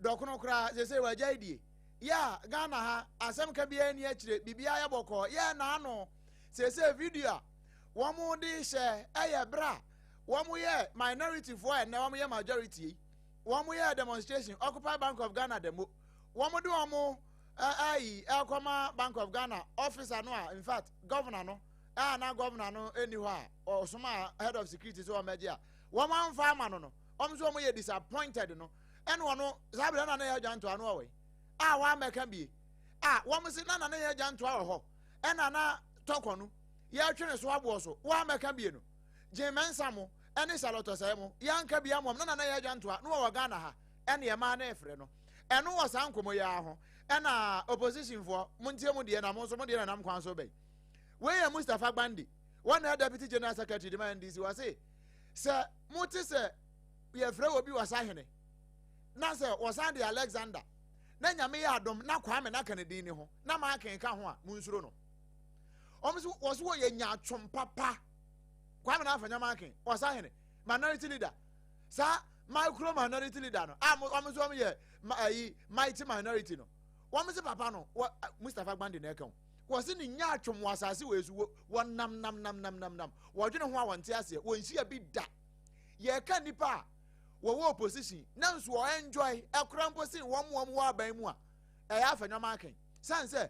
dɔkono koraa, seesei wagyae die. Yɛ a Ghana ha asɛm ka biara nni akyire, biribiara yɛ bɔkɔɔ. Yɛ naano seesei video a wɔn de hyɛ ɛyɛ berɛ a wɔn yɛ minority foɔ a ɛnɛ wɔn yɛ majority yi, wɔn yɛ demonstration Occupy Bank of Ghana demo, wɔn de wɔn ɛyi ɛkɔma Bank of Ghana officer no a in fact governor no a na governor no ɛni hɔ a ɔsoma head of security sɛ wɔn bɛgye a wɔn amfa ama no no, wɔn nso wɔn yɛ disappointed no. Ɛna ɔno saa bere na na yɛ agya ntoa no wɔ a wammɛka bie a wɔn se na na yɛ agya ntoa wɔ hɔ ɛna na tɔkɔ no. yɛretwe ne so aboɔ so, woammɛka bie no. Jean Mensa mo ne Charlotte Osei mo, yɛanka bi ammom, na Nana Yaa Gyantoa na wɔwɔ Ghana ha, ɛne ɛmaa na ɛfrɛ no. Ɛno wɔ saa nkɔmmɔ yi ara ho, ɛna opposition foɔ, montie mo deɛ na mo nso mo deɛ na nam kwan so bɛn. Wei yɛ Mustapha Gbande, wɔn na Deputy General Secretary de ma NDC, wɔse sɛ mote sɛ yɛfrɛ wɔ bi ɔsahene, na sɛ wɔsan de Alexander, na Nyame yɛ adom na Kwame na ka ne din ne ho, na Markin ka ho a, monsuro no. Wɔn so wɔso wɔyɛ nyaatwom papa. Kwame na Afenyo Markin, ɔsahene, minority leader. Saa micro minority leader no, a wɔn nso wɔn yɛ ayi mighty minority no. Wɔn se papa no, wɔ Mustapha Gbande na ɛka o. Wɔse ne nyaatwom wɔ asase wɔ esu wɔ nam nam nam nam nam nam. Wɔdwene ho a wɔnte aseɛ, wɔnhyia bi da. Yɛka nipa a wɔwɔ opposition na nso wɔ enjoy ɛkora mpo sen wɔn wɔn wɔ aban mu a ɛyɛ Afenyo Markin. San sɛ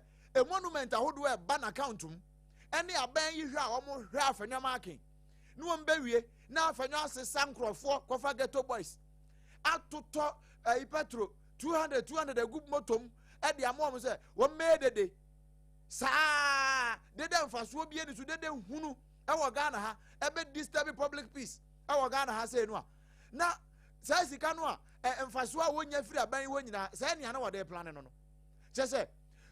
monument ahodoɔ ɛba n'account mu ɛne aban yi hwɛ a wɔn hwɛ Afenyo Markin na wɔn bɛwie na Afenyo asesa nkurɔfoɔ kɔfa ghetto boys atotɔ ɛyi petro 200 200 agu moto mu ɛde ama wɔn sɛ wɔn mmɛyɛ dede saa dede mfasoɔ bie ni so dede hunu ɛwɔ Ghana ha ɛbɛ disturb public peace ɛwɔ Ghana ha sɛ no a na saa sika no a mfasoɔ a wɔnya firi aban yi hɔ nyinaa saa nea na wɔde plan no no kyɛ sɛ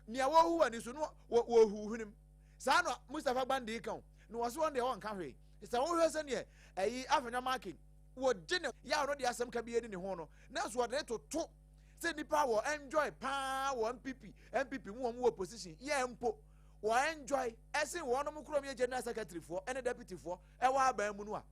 nea wɔhu wɔ ani so no wɔhu hwenem saa na Mustapha Gbande ka o na wɔso wɔn deɛ wɔnka hwee sɛ wohwɛ sɛ neɛ ɛyi Afenyo Markin wɔgye ne yaw no de asɛm ka bi ani ne ho no nanso wɔde ne toto sɛ nipa wɔ enjoy paa wɔ NPP NPP mu wɔn wɔ position yɛ mpo wɔ enjoy ɛsen wɔn mo kurom yɛ general secretary foɔ ɛne deputy foɔ ɛwɔ aban mu no a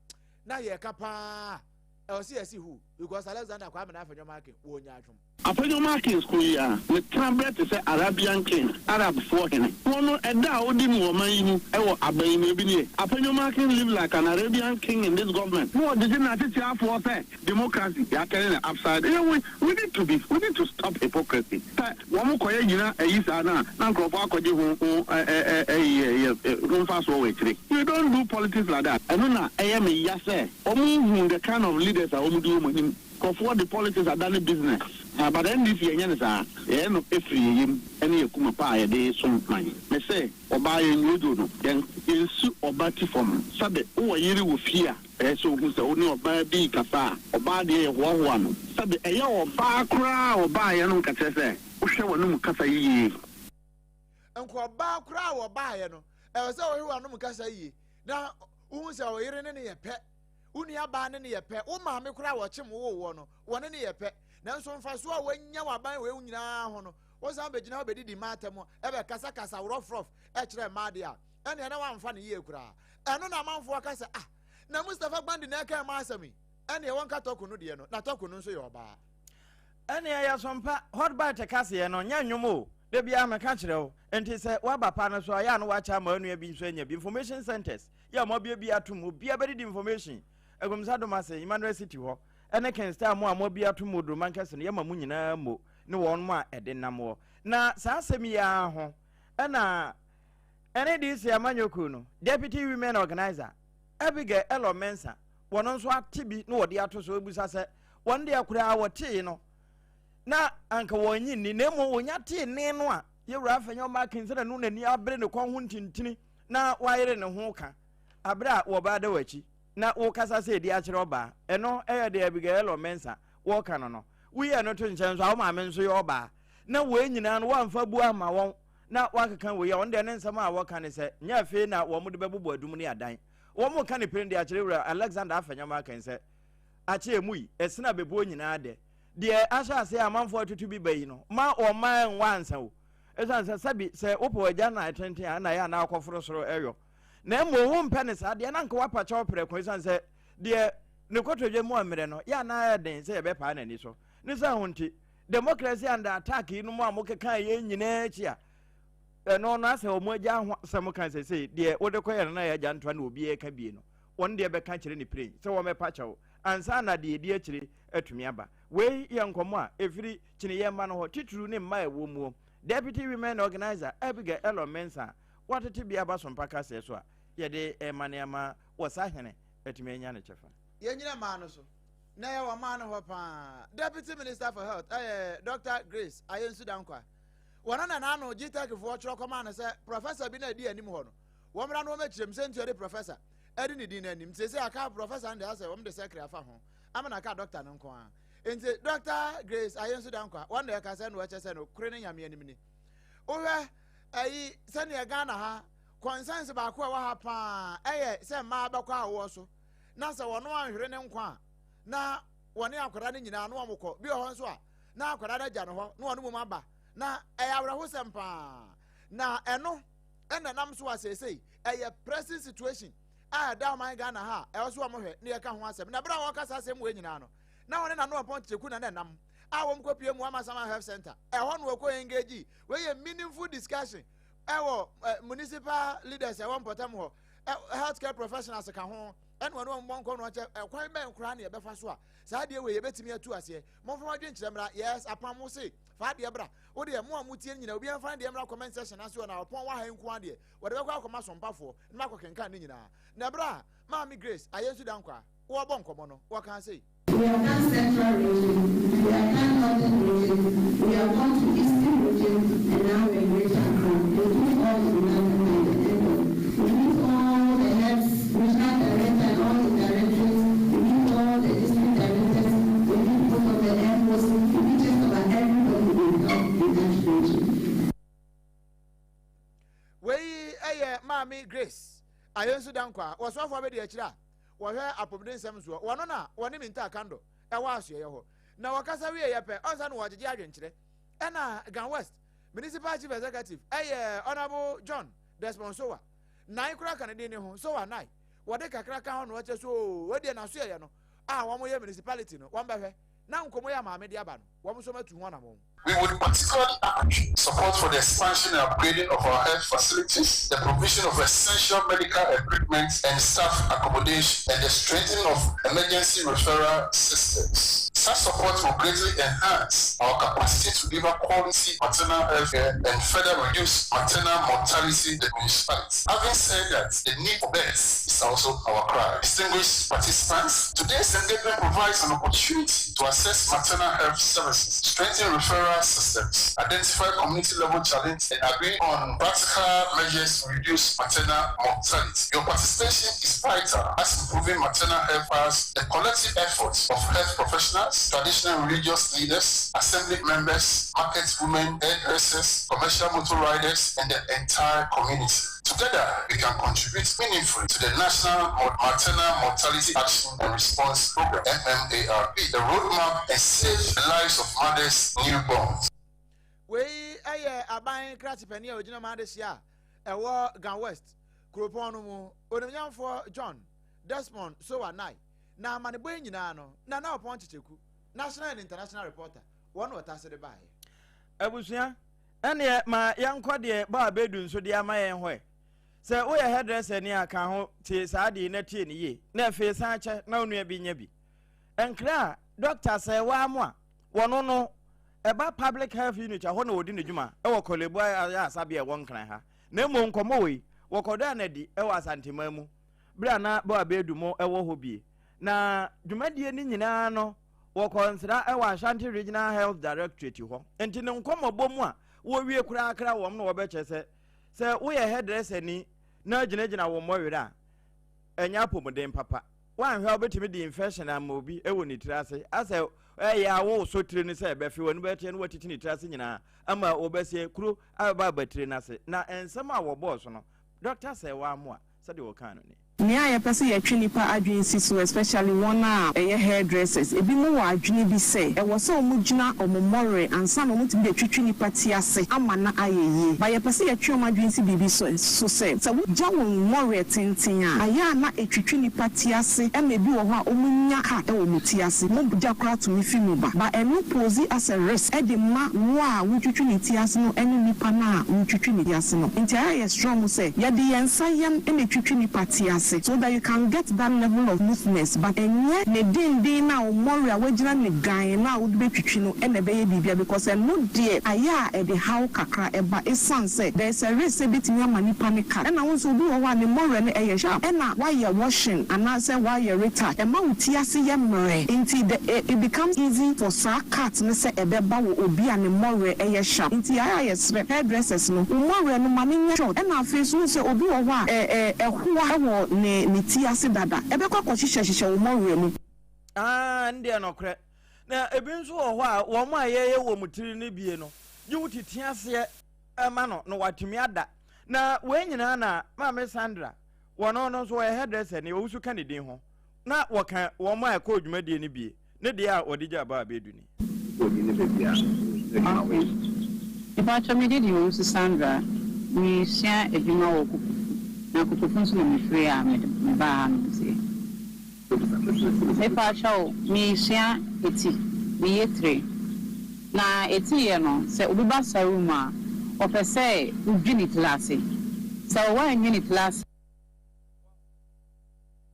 na yɛka paa ɛwɔ sɛ yɛsi hu because Alexander Kwame na Afenyo Markin wɔ nya atwom. Afenyo Markins koro yi ara, ne tenaberɛ te sɛ Arabian king, Arabfoɔ hene. Wɔ no ɛda a ɔdi mu wɔ ɔman yi mu wɔ aban yi mu ebi nie, Afenyo Markin live like an Arabian king in this government. Na ɔgyegye n'akyekyɛafoɔ sɛ democracy, yɛatɛne no upside down. We we need to be we need to stop hypocrisy. Sɛ wɔn kɔyɛ gyina ayi saa no a, na nkorɔfoɔ akɔgye ho ho ɛ ɛ ɛ ɛyi ɛ ho mfasoɔ wɔ akyire. We don't do politics like that. Ɛno na ɛyɛ me ya sɛ wɔn nhu the kind of leaders a wɔn di wɔn anim. Nkurɔfoɔ de politics adane business ha but NDC yɛnyɛ no saa, yɛyɛ no firi yɛn yam ne yɛn kuma pa a yɛde som man. Me se ɔbaa yɛn dwoodwoo no, yɛn yɛnsi ɔba ti fam. Sɛbe wowɔ yere wɔ fie a, ɛyɛ sɛ ohu sɛ wo ne ɔbaa bi rekasa a, ɔbaa deɛ yɛhoahoa no. Sɛbe ɛyɛ ɔbaa koraa a ɔbaeɛ no nka kyerɛ sɛ wohwɛ w'anom kasa yiye. Nka ɔbaa koraa a ɔbaeɛ no, ɛwɔ sɛ wohwɛ w'anom kasa yie na wohu sɛ wo yere ne no yɛ pɛ. Wo nuabaa ne no yɛ pɛ. Wo maame koraa a wɔkyem wo woo woɔ no, wɔne no yɛ pɛ. Nanso mfasoɔ a woanya wɔ aban wei nyinaa ho no, wosan bɛgyina hɔ bɛdidi mmaa atɛm, ɛbɛkasakasa rɔfrɔf kyerɛ mmaa deɛ a, ɛnneɛ na woamfa no yie koraa. Ɛno na amanfoɔ ka sɛ, ah, na Mustapha Gbandi na ɛka mmaa asɛm yi? Ɛnneɛ wɔnka Tɔku no deɛ no, na Tɔku no nso yɛ ɔbaa. Ɛnneɛ yɛsompa, Hot Bite kaseɛ no, nyɛ nnwom o, da biara meka kyerɛ wo. Enti sɛ woaba pa no so a, yɛ a na woakyɛ ama wo nua bi nso anya bi. Information centres. Yɛ a moabuebue atom, obiara bɛdidi information. Agumsa Domase, Emmanuel City hɔ, ɛne Ken Star mo a moabue atom wɔ Duruma Nkɛse no, yɛma mo nyinaa mo ne wɔn mo a ɛde nam wɔ. Na saa asɛm yi ara ho ɛna NDC amanyɔkuo no Deputy Women Organizer Abigail Elor Mensah wɔn nso ate bi na wɔde ato so ebisa sɛ wɔn deɛ koraa wɔtee no na anka wɔn nyi nni na mmom wɔnya tee ne no a yɛwura afɛnyɛ ɔma akensɛ na no n'ani abere ne kɔn ho ntintini na wayere ne ho ka bere a wɔbaa da w'akyi na wokasa sɛ edi akyerɛ ɔbaa. Ɛno yɛ deɛ Abigail Mensah wɔka no no. Woyi ɛno to nkyɛn nso a, wo maame nso yɛ ɔbaa. Na wei nyinaa no woamfa bu amma wɔn na woakeka wei a, ɔno deɛ ne nsɛm a wɔka ne sɛ nyɛ afei na wɔn de bɛbobɔ adum ne adan. Wɔn ka ne pere de akyerɛ wura Alexander Afenyo-Markin sɛ akyɛ emu yi, ɛsene abɛbuo nyinaa dɛ. Deɛ ahyɛ aseɛ a amanfoɔ atutu bi ba yi no, ma wɔn mma nwa ansa o. Esiane sɛ sɛbi sɛ wopɛ w'agya nan tenten a ɛna ɛyɛ a na akɔforo soro ɛyɔ na mmom wompɛ ne saa deɛ na anka woapa kyɛw prɛko esiane sɛ deɛ ne kotodwe mu mmerɛ no yɛ a na ayɛ den sɛ yɛbɛpaa n'ani so ne sɛ ho nti democracy under attack yi no mu a mokeka yɛn nyinaa akyi a ɛno no asɛ wɔn agya ho asɛm ka sɛ sei deɛ wode kɔyɛ no na yɛ agya ntoa na obiara ka bie no wɔn deɛ bɛka kyerɛ ne pire sɛ wɔmɛpa kyɛw ansa na deɛ ɛdi akyire atumi aba. Wei yɛ nkɔmmɔ a ɛfiri Kyiniiɛ mma no hɔ, titiriw ne mma a ɛwɔ muo. Deputy Women Organiser Abigail Elon Mensah a watete bi aba Sompa kaseɛ so a yɛde rema no ama Ɔsahene atumi anya ne kyɛfa. Yɛnyina mmaa no so na yɛwɔ mmaa no hɔ paa. Deputy Minister for Health ɛyɛ Dr. Grace Ayensu Dankwah. Wɔn na n'ano GTEC foɔ twerɛ kɔmaa no sɛ Professor bi na ɛdi anim hɔ no. Wɔmmra na wɔmmɛkyerɛ mu sɛ nti ɔde professor ɛde ne din no anim. Nti sɛ aka professor no deɛ asɛ wɔn de sɛkere afa ho ama na aka doctor no nko ara. Nti Dr. Grace Ayensu Dankwa wɔn na ɛka sɛ na wɔkyɛ sɛ no kore ne nyame anim ni. Wohwɛ ɛyi sɛnea Ghana ha concerns baako a ɛwɔ ha paa ɛyɛ sɛ mmaa bɛkɔ awoɔ so na sɛ wɔn anhwere ne nkwa a na wɔne akwadaa no nyinaa na wɔn kɔ bi wɔ hɔ nso a na akwadaa no agya no hɔ na wɔn mmom aba na ɛyɛ awerɛhosɛm paa na ɛno ɛna nam so a seesei ɛyɛ pressing situation a ɛda ɔman Ghana ha a ɛwɔ so wɔn hwɛ na yɛka ho asɛm na bere a wɔka saa asɛm wɔ nyinaa no na wɔne nano ɔpɔn kyeku na na ɛnam a wɔn kɔ pie mu Amasaman Health Center ɛhɔ no wɔkɔ engage wɔyɛ meaningful discussion ɛwɔ municipal leaders ɛwɔ mpɔtam hɔ healthcare professionals ka ho ɛna wɔne wɔn bɔ nkɔ no ɔkyɛ ɛkwan bɛn koraa na yɛbɛfa so a saa adeɛ wei yɛbɛtumi atu aseɛ. Momfa mo adwenkyerɛ mmra. Yes, apam mo se fa adeɛ bra. Wo deɛ mo a motie no nyinaa obiara mfa ne deɛ mmra comment section ase hɔ na ɔpɔn wɔ ha yi nko ara deɛ wɔde bɛkɔ akɔma sompafoɔ na makɔ kenkan ne nyinaa. Na ɛberɛ a Maame Grace Ayensu Dankwah wɔrebɔ nkɔmmɔ no wɔkaa sei. We have done Central Region, we have done Northern Region, we have gone to Eastern Region and now we're in Greater Accra. We'll do it all in Ghana by the end of We meet all the heads, regional director and all the directorates, we meet all the district directors, we meet most of the MOs, we meet just about everybody in health in that region. Wei yɛ Maame Grace Ayensu Dankwah, wɔsoafoɔ abɛdi akyire a wɔhwɛ apɔmuden nsɛm soɔ. Wɔno na wɔne Minta Kando ɛwɔ asoɛeɛ hɔ. Na wɔkasa wieeɛ pɛ, ɔnsa na wɔgyegye adwenkyerɛ. Ɛna Ga West Municipal Chief Executive ɛyɛ Honourable John Desmond Sowa. Nai koraa ka ne din ne ho, Sowa Nai. Wɔde kakra ka ho na wɔkyerɛ so oo, wei deɛ n'asoɛeɛ no a wɔyɛ municipality no, wɔmbɛhwɛ. Na nkɔmmɔ yi a maame de aba no, wɔn nso wɔatu ho anammɔn. We would particularly urge support for the expansion and upgrading of our health facilities, the provision of essential medical equipment and staff accommodation, and the strengthening of emergency referral systems. Such support will greatly enhance our capacity to deliver quality maternal health care and further reduce maternal mortality in the municipality. Having said that, the need for beds is also our cry. Distinguished participants, today's engagement provides an opportunity to assess maternal health services, strengthen referral systems, identify community level challenges, and agree on practical measures to reduce maternal mortality. Your participation is vital as improving maternal health as the collective efforts of health professionals, traditional religious leaders, assembly members, market women, hairdressers, commercial motor riders, and the entire community. Together, we can contribute meaningfully to the National Maternal Mortality Action and Response Program, MMARP, the roadmap and save the lives of mothers newborns. Wei yɛ aban krakye panin a ɔgyina mu adehyeɛ a ɛwɔ Ga West kuropɔn no mu, Onimnyamfoɔ John Desmond Sowah Nai. Na amanebɔ yi nyinaa no, Nana Ɔpɔn Kyekyeku, National and International Reporter, wɔn na ɔtase de baeɛ. Abusua, ɛneɛ ma yɛnkɔ deɛ Baa Bedu nso de ama yɛn hɔ ɛ. Sɛ woyɛ hairdresser ni a, ka ho tie saa adeɛ yi na tie no yie, na afei san kyɛ na wo nua bi nya bi. Nkra a Dɔkta Sɛɛwaa Amoah, wɔno no, ɛba Public Health Unit a hɔ na ɔdi ne dwuma wɔ Korle Bu Ayaresabea a ɛwɔ Nkran ha. Na mmom nkɔmmɔ wei, wɔkɔdaa no adi wɔ Asanteman mu berɛ a na Boa Bedu mo wɔ hɔ bie. Na dwumadie no nyinaa no, wɔkɔɔ nsra wɔ Ashanti Regional Health Directorate hɔ. Nti ne nkɔmmɔbɔ mu a wɔwie koraa kra wɔn na wɔbɛkyerɛ sɛ, sɛ woyɛ hairdresser ni na gyinagyina wo mmɔwerɛ a, ɛnyɛ apɔmuden papa. Woanhwɛ a wobɛtumi de infection ama obi wɔ ne tiri ase. Asɛ ɛyɛ a wosɔ tiri no sɛ ɛbɛfe w'ani bɛteɛ no watiti ne tiri ase nyinaa ama wɔbɛseɛ kuro abɛba aba tiri no ase. Na nsɛm a wɔbɔɔ so no, Dɔkta Sɛɛwaa Amoah, sɛdeɛ wɔkaa no ni. Nea yɛpɛ sɛ yɛtwe nnipa adwene si so, especially wɔn a ɛyɛ hairdressers, ebinom wɔ adwene bi sɛ ɛwɔ sɛ wɔgyina wɔn mmɔwerɛ ansa na wɔatumi de atwitwi nnipa ti ase ama no ayɛ yie. But yɛpɛ sɛ yɛtwe wɔn adwene si biribi so so sɛ, sɛ wogya wo mmɔwerɛ tenten a, ayɛ a na ɛtwitwi nnipa ti ase ma ebi wɔ hɔ a wɔnya cut wɔ wɔn ti ase, mogya koraa tumi fi mu ba. But ɛno pose as a risk de ma wo a wotwitwi ne ti ase no ne nipa no a wotwitwi ne ti ase no. Nti ayɛ a yɛsrɛ wɔn sɛ yɛde yɛn nsa yam na ɛtwitwi nnipa ti ase. ase so that you can get that level of smoothness but ɛnyɛ ne denden no a wo mmɔre a woagyina ne gan no a wode bɛtwitwi no na ɛbɛyɛ biribia because ɛno deɛ ayɛ a ɛde haw kakra ɛba ɛsiane sɛ there is a risk sɛ ɛbɛtumi ama nipa no cut ɛna wo nso obi wɔ hɔ a ne mmɔwerɛ no ɛyɛ sharp ɛna woayɛ washing anaasɛ woayɛ retouch ɛma wo ti ase yɛ mmerɛ nti the it becomes easy for saa cut no sɛ ɛbɛba wɔ obi a ne mmɔwerɛ ɛyɛ sharp nti ayɛ a yɛsrɛ hairdressers no wo mmɔwerɛ no ma no nyɛ short ɛna afei nso wohu sɛ obi wɔ hɔ a ɛ ɛ ɛhoa ɛwɔ ne ne ti ase dada ɛbɛkɔ akɔhyehyɛ hyehyɛ wo mmɔwerɛ mu. Aah ɛndeɛ nɔkorɛ. Na ebi nso wɔ hɔ a wɔn a yɛyɛ wɔn tiri no bie no gye wo tete aseɛ ma no na watumi ada. Na wei nyinaa na Maame Sandra wɔno no nso wɔyɛ hairdresser ni ɔwusu ka ne din ho na wɔka wɔn a ɛkɔɔ dwumadie no bie ne deɛ a wɔde gya bɔ a bɛdu ni. Okay. Mepakyɛw me din de Owusu Sandra. Mesua adwuma wɔ Kokofu. Na Kokofu nso na mefiri a mede mebaa hanom sei. Mepakyɛw, meresua eti, meyɛ tire. Na eti yɛ no, sɛ obi ba saloon mu a, ɔpɛ sɛ wodwi ne tiri ase. Sɛ woannwi ne tiri ase.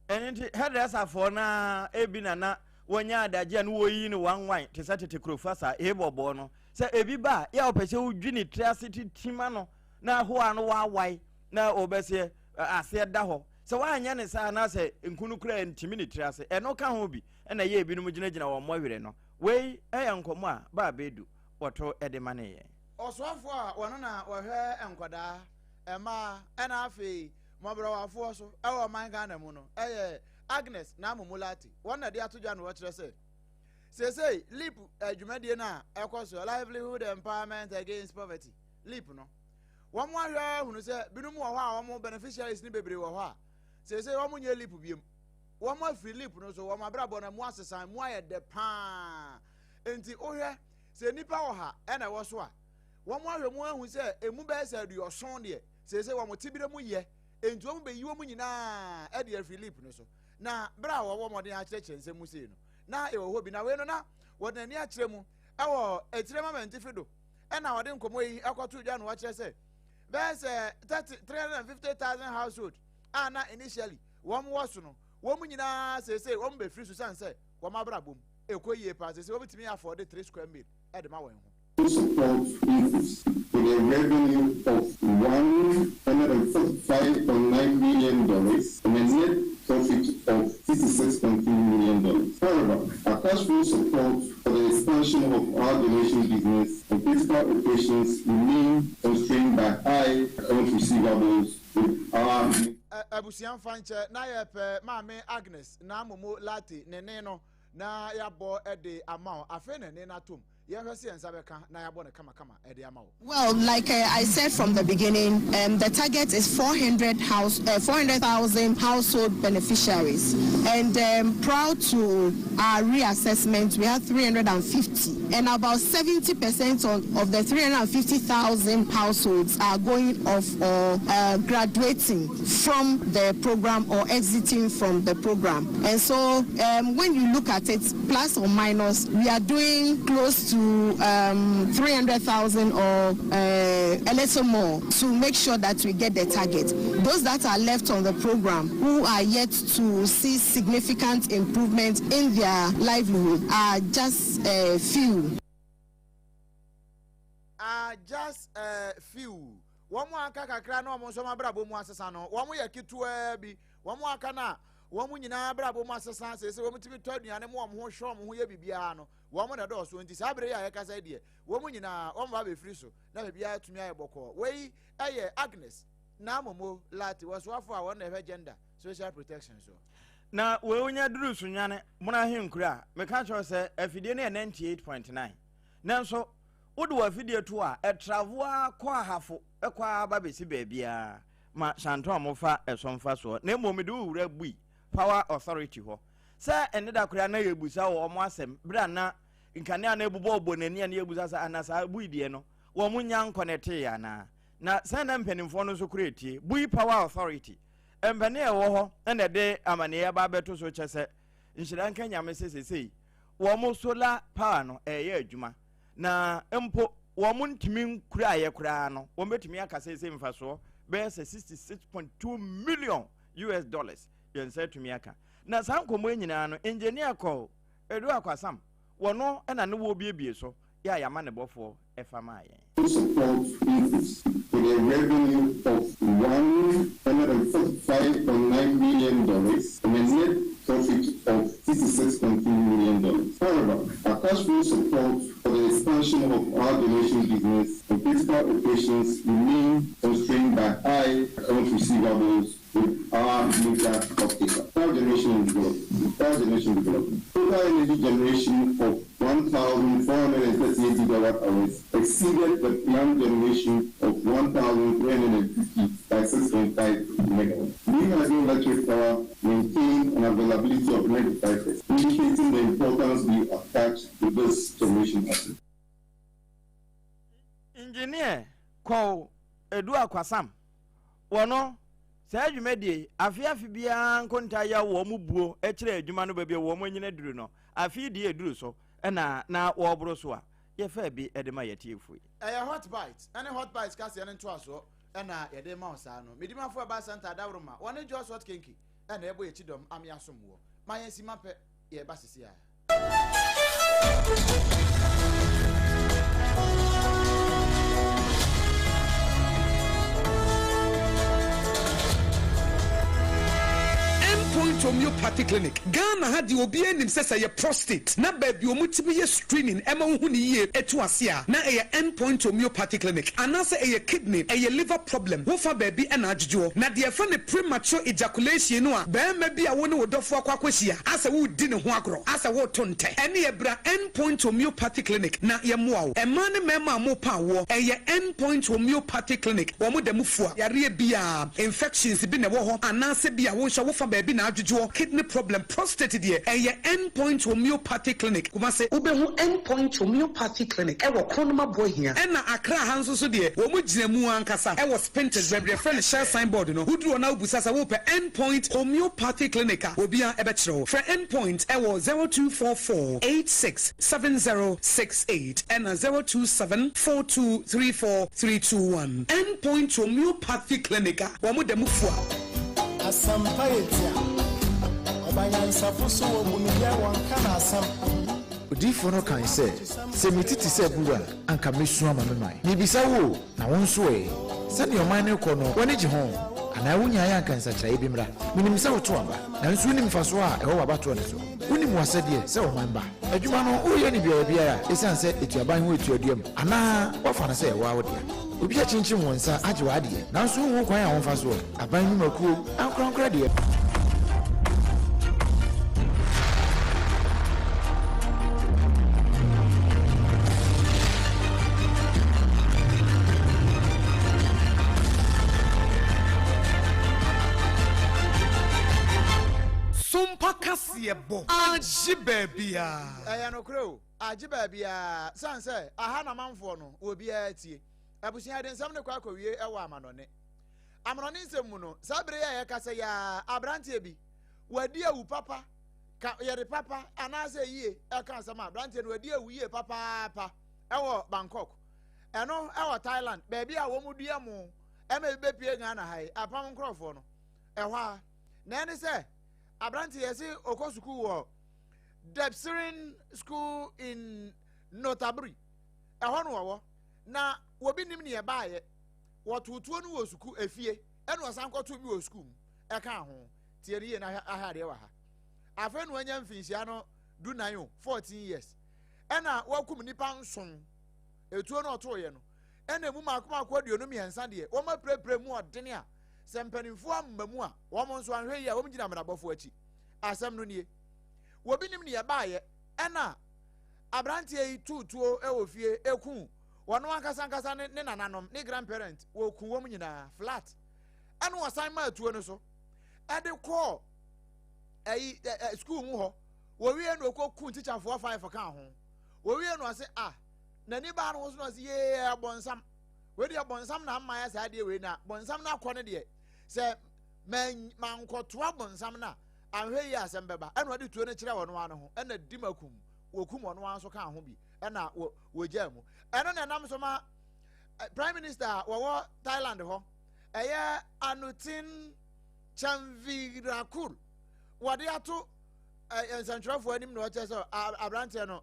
Ɛno nti, hairdresserfoɔ no ara ebi na na wɔnya adagye a na wɔyi no wanwan te sɛ tete kurofo saa ebɔbɔɔ no. Sɛ ebi ba a, yɛ a ɔpɛ sɛ wodwi ne tiri ase titi ma no na ahoa no waawae na ɔbɛseɛ aseɛ da hɔ. Sɛ woanyɛ no saa na sɛ nku no koraa ntumi ne tiri ase. Ɛno ka ho bi na ɛyɛ ebinom gyinagyina wɔn mmɔwerɛ no. Wei yɛ nkɔmmɔ a Baa Bedu wɔto de ma ne yɛn. Ɔsoafoɔ a wɔno na wɔhwɛ nkwadaa, mmaa ɛna afei mmɔborɔwafoɔ so ɛwɔ ɔman Ghana mu no ɛyɛ Agnes Naamu Mulati. Wɔn na ɛde ato dwa na wɔkyerɛ sɛ seesei LEAP dwumadie no a ɛkɔ so, Livelihood Empowerment Against Poverty, LEAP no, Wɔn ahwɛ ahunu sɛ binom wɔ hɔ a wɔn beneficiaries no bebree wɔ hɔ a seesei wɔn nyɛ leap biom. Wɔn afiri leap no so, wɔn abrabɔ no mu asesa, mu ayɛ dɛ paa. Nti wohwɛ sɛ nnipa wɔ ha ɛna ɛwɔ so a, wɔn ahwɛ mu ahu sɛ emu bɛyɛ sɛ aduɔson deɛ seesei wɔn tebea mu yɛ, nti wɔn bɛyi wɔn nyinaa ɛde afiri leap no so. Na bere a wɔwɔ mmɔden akyerɛkyerɛ nsɛm mu sei no, na ɛwɔ hɔ bi. Na wei no na wɔde n'ani akyerɛ mu ɛwɔ etire mama ntifi do. Ɛna ɔde nkɔmmɔ yi ɛkɔto dwa na wɔkyerɛ sɛ bɛyɛ sɛ thirty three hundred and fifty thousand household a na initially wɔn wɔ so no, wɔn nyinaa seesei wɔn bɛfiri so sane sɛ wɔn abrabɔ mu ɛkɔ yie paa. Seesei wɔbɛtumi afford three square meal ɛde ma wɔn ho. Support increase with a revenue of $145.9 million and a net profit of $66.3 million. However, our cash flow support for the expansion of our donation business and critical operations remain constrained by high account receivables with our Abusua mfa nkyɛ na yɛpɛ Maame Agnes Naa Momo Lartey ne ne no na yɛabɔ de ama wo. Afei na ne no atom. Yɛhwɛ sɛ yɛn nsa bɛka na yɛabɔ no kamakama de ama wo. Well, like I said from the beginning, the target is 400 house, 400,000 household beneficiaries, and prior to our reassessment, we had 350, and about 70% of the 350,000 households are going off or graduating from the program or exiting from the program. And so when you look at it, plus or minus, we are doing close to 300,000 or a little more to make sure that we get the target. Those that are left on the program who are yet to see significant improvement in their livelihood are just a few. Are just a few. Wɔn aka kakra na wɔn nso wɔn abrabɔ mu asesa no, wɔn yɛ ketewaa bi. Wɔn aka na wɔn nyinaa abrabɔ mu asesa sese wɔn tumi tɔ aduane mu, wɔn ho hwɛ wɔn ho yɛ biribiara no, wɔn na dɔɔso. Nti saa abere yi a yɛkasa yi deɛ, wɔn nyinaa wɔn ba abɛfiri so na biribiara tumi ayɛ bɔkɔɔ. Wei yɛ Agnes Naa Momo Lartey, wɔsoafo a wɔn na ɛhwɛ gender social protection so. Na wei wonya duru Sunyani mono ahenkuro a, meka kyerɛ sɛ afidie no yɛ 98.9, nanso wode w'afidie to a ɛtravo ara kɔ Ahafo, ɛkɔ ara ba bɛsi baabiara ma Shanton a mofa ɛso mfa soɔ. Na mmom mede wo wura Bui Power Authority hɔ sɛ ɛne da koraa na yɛbusa wɔ ɔmo asɛm berɛ a na nkanea na ɛbobɔ bɔ n'ani a na yɛbusa sɛ ana saa Bui deɛ no wɔn nya nkɔnɛtee anaa, na sɛn na mpanimfoɔ no nso koraa tie Bui Power Authority mpanin a ɛwɔ hɔ na ɛde amaneɛ aba abɛto so kyɛ sɛ nhyira nka Nyame sɛ sesei wɔn solar power no ɛyɛ adwuma, na mpo wɔn ntumi nkuraeɛ koraa no wɔn bɛtumi aka sɛ sɛ mfasoɔ bɛyɛ sɛ 66.2 million. US dollars, yɛn nsa atumi aka. Na saa nkɔmmɔ yi nyinaa no, Engineer Col. Adu Akwasam, wɔno na ne wɔrebuebue so, yɛ a yɛama ne bɔfoɔ fa maa yɛn. Support increase with a revenue of $145.9 million and a net profit of $66.3 million. However, our cash flow support for the expansion of our donation business and critical operations remain constrained by high accounts receivables with our major off-taker. Power generation and development. Power generation development. Total energy generation of 1,438 gigawatt hours exceeded the planned generation of 1,350 by 6.5 megawatts. New hydroelectric power maintained an availability of 95%, indicating the importance we attach to this generation asset. Engineer Kow Adu Akwasam wɔ no saa dwumadie yi afe afe biara nkontaa yi a wɔn buo kyerɛ adwuma no baabi a wɔn anyina duru no afe yi deɛ ɛduru so na na wɔreboro so a yɛfaa bi de ma yɛtiefo yi. Ɛyɛ Hot Bites ne Hot Bites kaseɛ no ntoasoɔ na yɛde ma wo saa no. Medimafo Herbal Centre adaworoma, wɔne Jos Hot Kenki na ɛbɔ yɛn kyidɔm ame asom woɔ. Ma yɛn simma pɛ, yɛreba sese ara. Endpoint Homeopathy Clinic, Ghana ha deɛ obiara nim sɛ sɛ ɛyɛ prostate na baabi a wɔtumi yɛ screening ɛma wohu no yie ɛtu ase a na ɛyɛ Endpoint Homeopathy Clinic anaasɛ ɛyɛ kidney, ɛyɛ liver problem wofa baabi ɛna adwodwoɔ na deɛ yɛfrɛ no premature ejaculation no a barima bi a wo ne wo dɔfoɔ akɔ akɔhyia asɛ woredi ne ho agorɔ, asɛ woreto ntɛ, ɛneɛ bra End Point Homeopathy Clinic na yɛmmoa wo. Mmaa ne mmarima a morepa awoɔ, ɛyɛ End Point Homeopathy Clinic, wɔn da mu fua yareɛ biara, infections bi na ɛwɔ hɔ anaasɛ bi a wo nso wofa baabi na adwodwoɔ, kidney problem, prostate deɛ, ɛyɛ End Point Homeopathy Clinic, Kumasi. Wobɛhu End Point Homeopathy Clinic wɔ Kronum Aboahia. Ɛna Accra ha nso so deɛ, wɔn gyina mu ankasa wɔ Spintex, baabi a yɛfrɛ no Shell sign board no, woduru hɔ na wobisa sɛ wopɛ End Point Homeopathy Clinic a, obiara bɛkyerɛ wo. Frɛ End Point wɔ 0244 86 7068 ɛna 027 42 34 321. End Point Homeopathy Clinic a wɔn da mu fua. Asɛmpa yɛ tia. Ɔba nyansafo so wɔ bu no yɛ wɔnka no asɛm. Odiyifoɔ no kae sɛ, Sɛ me ti te sɛ abura a, anka mɛsu ama me man. Merebisa wo o, na wo nso ɛ? Sɛdeɛ ɔman no rekɔ no, w'ani gye ho? Anaa wonyaeɛ a anka nsakyeraeɛ bi mmra? Menim sɛ woto aba, nanso wonnim mfasoɔ a ɛwɔ w'abatoɔ no so. Wonim w'asɛdeɛ sɛ ɔman ba. Adwuma no, woreyɛ no biara biara ɛsiane sɛ ɛtu aban ho atuaduam, anaa woafa no sɛ ɛwɔ ara wo dea? Obi akyinkyim wo nsa agye w'adeɛ, nanso wonhu kwan a womfa soɔ. Aban nnwumakuo, ankorankorɛ deɛ. Sompa kaseɛ bɔ agye baabiaa. Ɛyɛ nokorɛ o, agye baabiaa, sane sɛ aha na manfoɔ no obiara tie. Abusua yɛde nsɛm no kɔ akɔwie wɔ amanɔne. Amanɔne nsɛm mu no, saa bere yi a yɛkasa yi ara, aberanteɛ bi, wadi awu papa, ka yɛde papa anaasɛ yie ɛka asɛm a, aberanteɛ no wadi awu yie papaapa ɛwɔ Bangkok. Ɛno ɛwɔ Thailand, baabi a wɔn dua mo ɛma ebi bɛpie Ghana ha yi, apam nkorɔfoɔ no, ɛhɔ a. Na ɛne sɛ, aberanteɛ yɛse ɔkɔ sukuu wɔ Debsirin School in Notaburi, ɛhɔ no wɔwɔ, na wɔbi nim neɛ ɛbaayɛ. Wɔtoo tuo no wɔ sukuu efie ɛna ɔsan kɔtoo bi wɔ sukuu mu ɛkaa ho. Tie no yie na ahwɛ adeɛ wɔ ha. Afei na wanya mfinhyia no dunan o, 14 years. Ɛna wakum nipa nson. Etuo no ɔtooyɛ no ɛna emu mako mako 23 deɛ wɔn apirapira mu ɔdene a sɛ mpanimfoɔ amma mu a wɔn nso anhwɛ yie a wɔn gyina amenabɔfoɔ akyi. Asɛm no nie. Wɔbi nim nea ɛbaayɛ ɛna aberanteɛ yi too tuo wɔ fie eku wɔn ankasa ankasa ne ne nananom ne grandparent wɔku wɔn nyinaa flat ɛna wɔsan maa tuo no so ɛde kɔɔ ɛyi ɛ ɛ sukuu mu hɔ wɔwie na ɔkɔ ku tikyafoɔ five ka ho wɔwie na ɔse ah n'ani baa no ho so na ɔse yee bɔnsam wei deɛ bɔnsam na ama yɛ saa adeɛ wei na bɔnsam no akɔ no deɛ sɛ mankɔtoa bɔnsam no a anhwɛ yie asɛm bɛba ɛna ɔde tuo no kyerɛ wɔn ano ho ɛna di ma kum wɔkum wɔn ano nso ka ho bi ɛna wɔ wɔgyaa mu. Ɛno na ɛnam so ma eh, Prime Minister a wɔwɔ Thailand hɔ, ɛyɛ Anutin Chanvirakul wɔde ato nsɛntwerɛfoɔ anim na ɔkyerɛ sɛ aberanteɛ no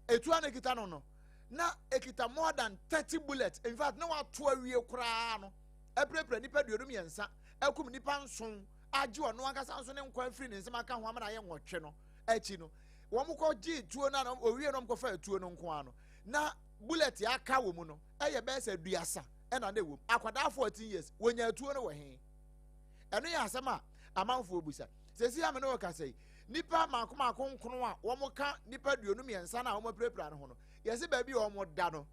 etuo a na ekita no no na ekita more than 30 bullets. In fact, na wato awie koraa no apirapira nipa 23, akum nipa 7, agye ɔno ankasa nso ne nkwa afiri ne nsam aka ho ama na ayɛ 8 no akyi no, wɔn kɔ gye tuo no a owie no, wɔn kɔfa tuo no nko ano na bullet aka wɔ mu no ɛyɛ bɛyɛ sɛ 30 ɛna na ɛwɔ mu. Akwadaa 14 years wɔnya tuo no wɔ he? Ɛno yɛ asɛm a amanfoɔ busa. Sɛsi ame ne wɔkasa yi, nipa mako mako 9 a wɔn ka nipa 23 no a wɔn apirapira no ho no, yɛsi baabi a wɔn da no,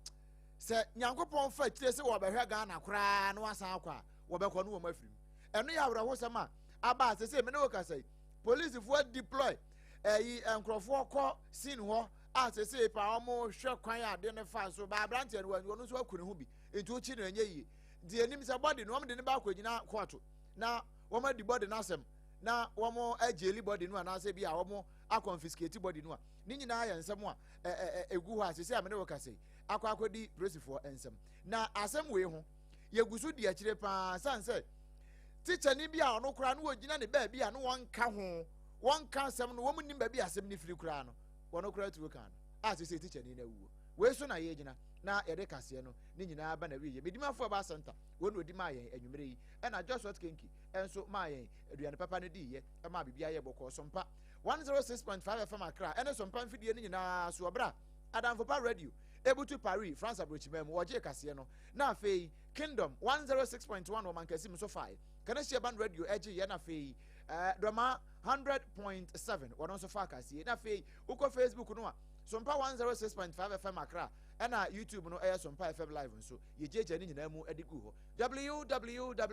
sɛ Nyankopɔn fa kyerɛ sɛ wɔbɛhwɛ Ghana koraa na wasan akɔ a, wɔbɛkɔ no wɔn afiri mu. Ɛno yɛ awerɛhosɛm a aba a sɛsɛ me ne wɔkasa yi, polisifoɔ deploy ɛyi nkurɔfoɔ kɔ scene hɔ a sɛsɛ pa wɔn hwɛ kwan a ade no fa so ba. Aberanteɛ no wɔn nso aku ne ho bi, nti okyi no ɛnyɛ yie. Nti anim sɛ body no wɔn de ne ba akɔ gyina court na wɔn adi body n'asɛm na wɔn agyeli body no anaasɛ bi a wɔn aconfiscate body no a, ne nyinaa yɛ nsɛm a ɛ ɛ egu hɔ a sɛsɛ a me ne wɔ kasa yi akɔ akɔdi polisifoɔ nsɛm. Na asɛm wei ho yɛgu so di akyire paa, san sɛ tikyani bi a ɔno koraa no wɔgyina ne baabi a no wɔnka ho, wɔnka asɛm no, wɔn nim baabi asɛm no firi koraa no, wɔn koraa tuo kan no a sɛsɛ tikyani no awuo. Wei so na yɛgyina na yɛde kaseɛ no ne nyinaa ba na wie yɛ. Medimafoɔ ɛba center wɔn na odi maa yɛn anwummerɛ yi, ɛna Joshua Kenki nso maa yɛn aduane papa no diiɛ ɛmaa biribi ayɛ bɔkɔɔ. Sompa 106.5 FM Accra ɛne Sompa mfidie no nyinaa so ɔbra Adamfopa Radio ebutu Paris, France aburokyima mu wɔgye kaseɛ no, na afei Kingdom 106.1 wɔ Mankasim nso fae, Kaneshie Ban Radio ɛgye yɛ, na afei Dɔma 100.7 wɔn nso fa kaseɛ, na afei wokɔ Facebook no a, Sompa 106.5 FM Accra, ɛna YouTube no ɛyɛ Sompa FM Live nso yɛgyegya ne nyinaa mu de gu hɔ, www.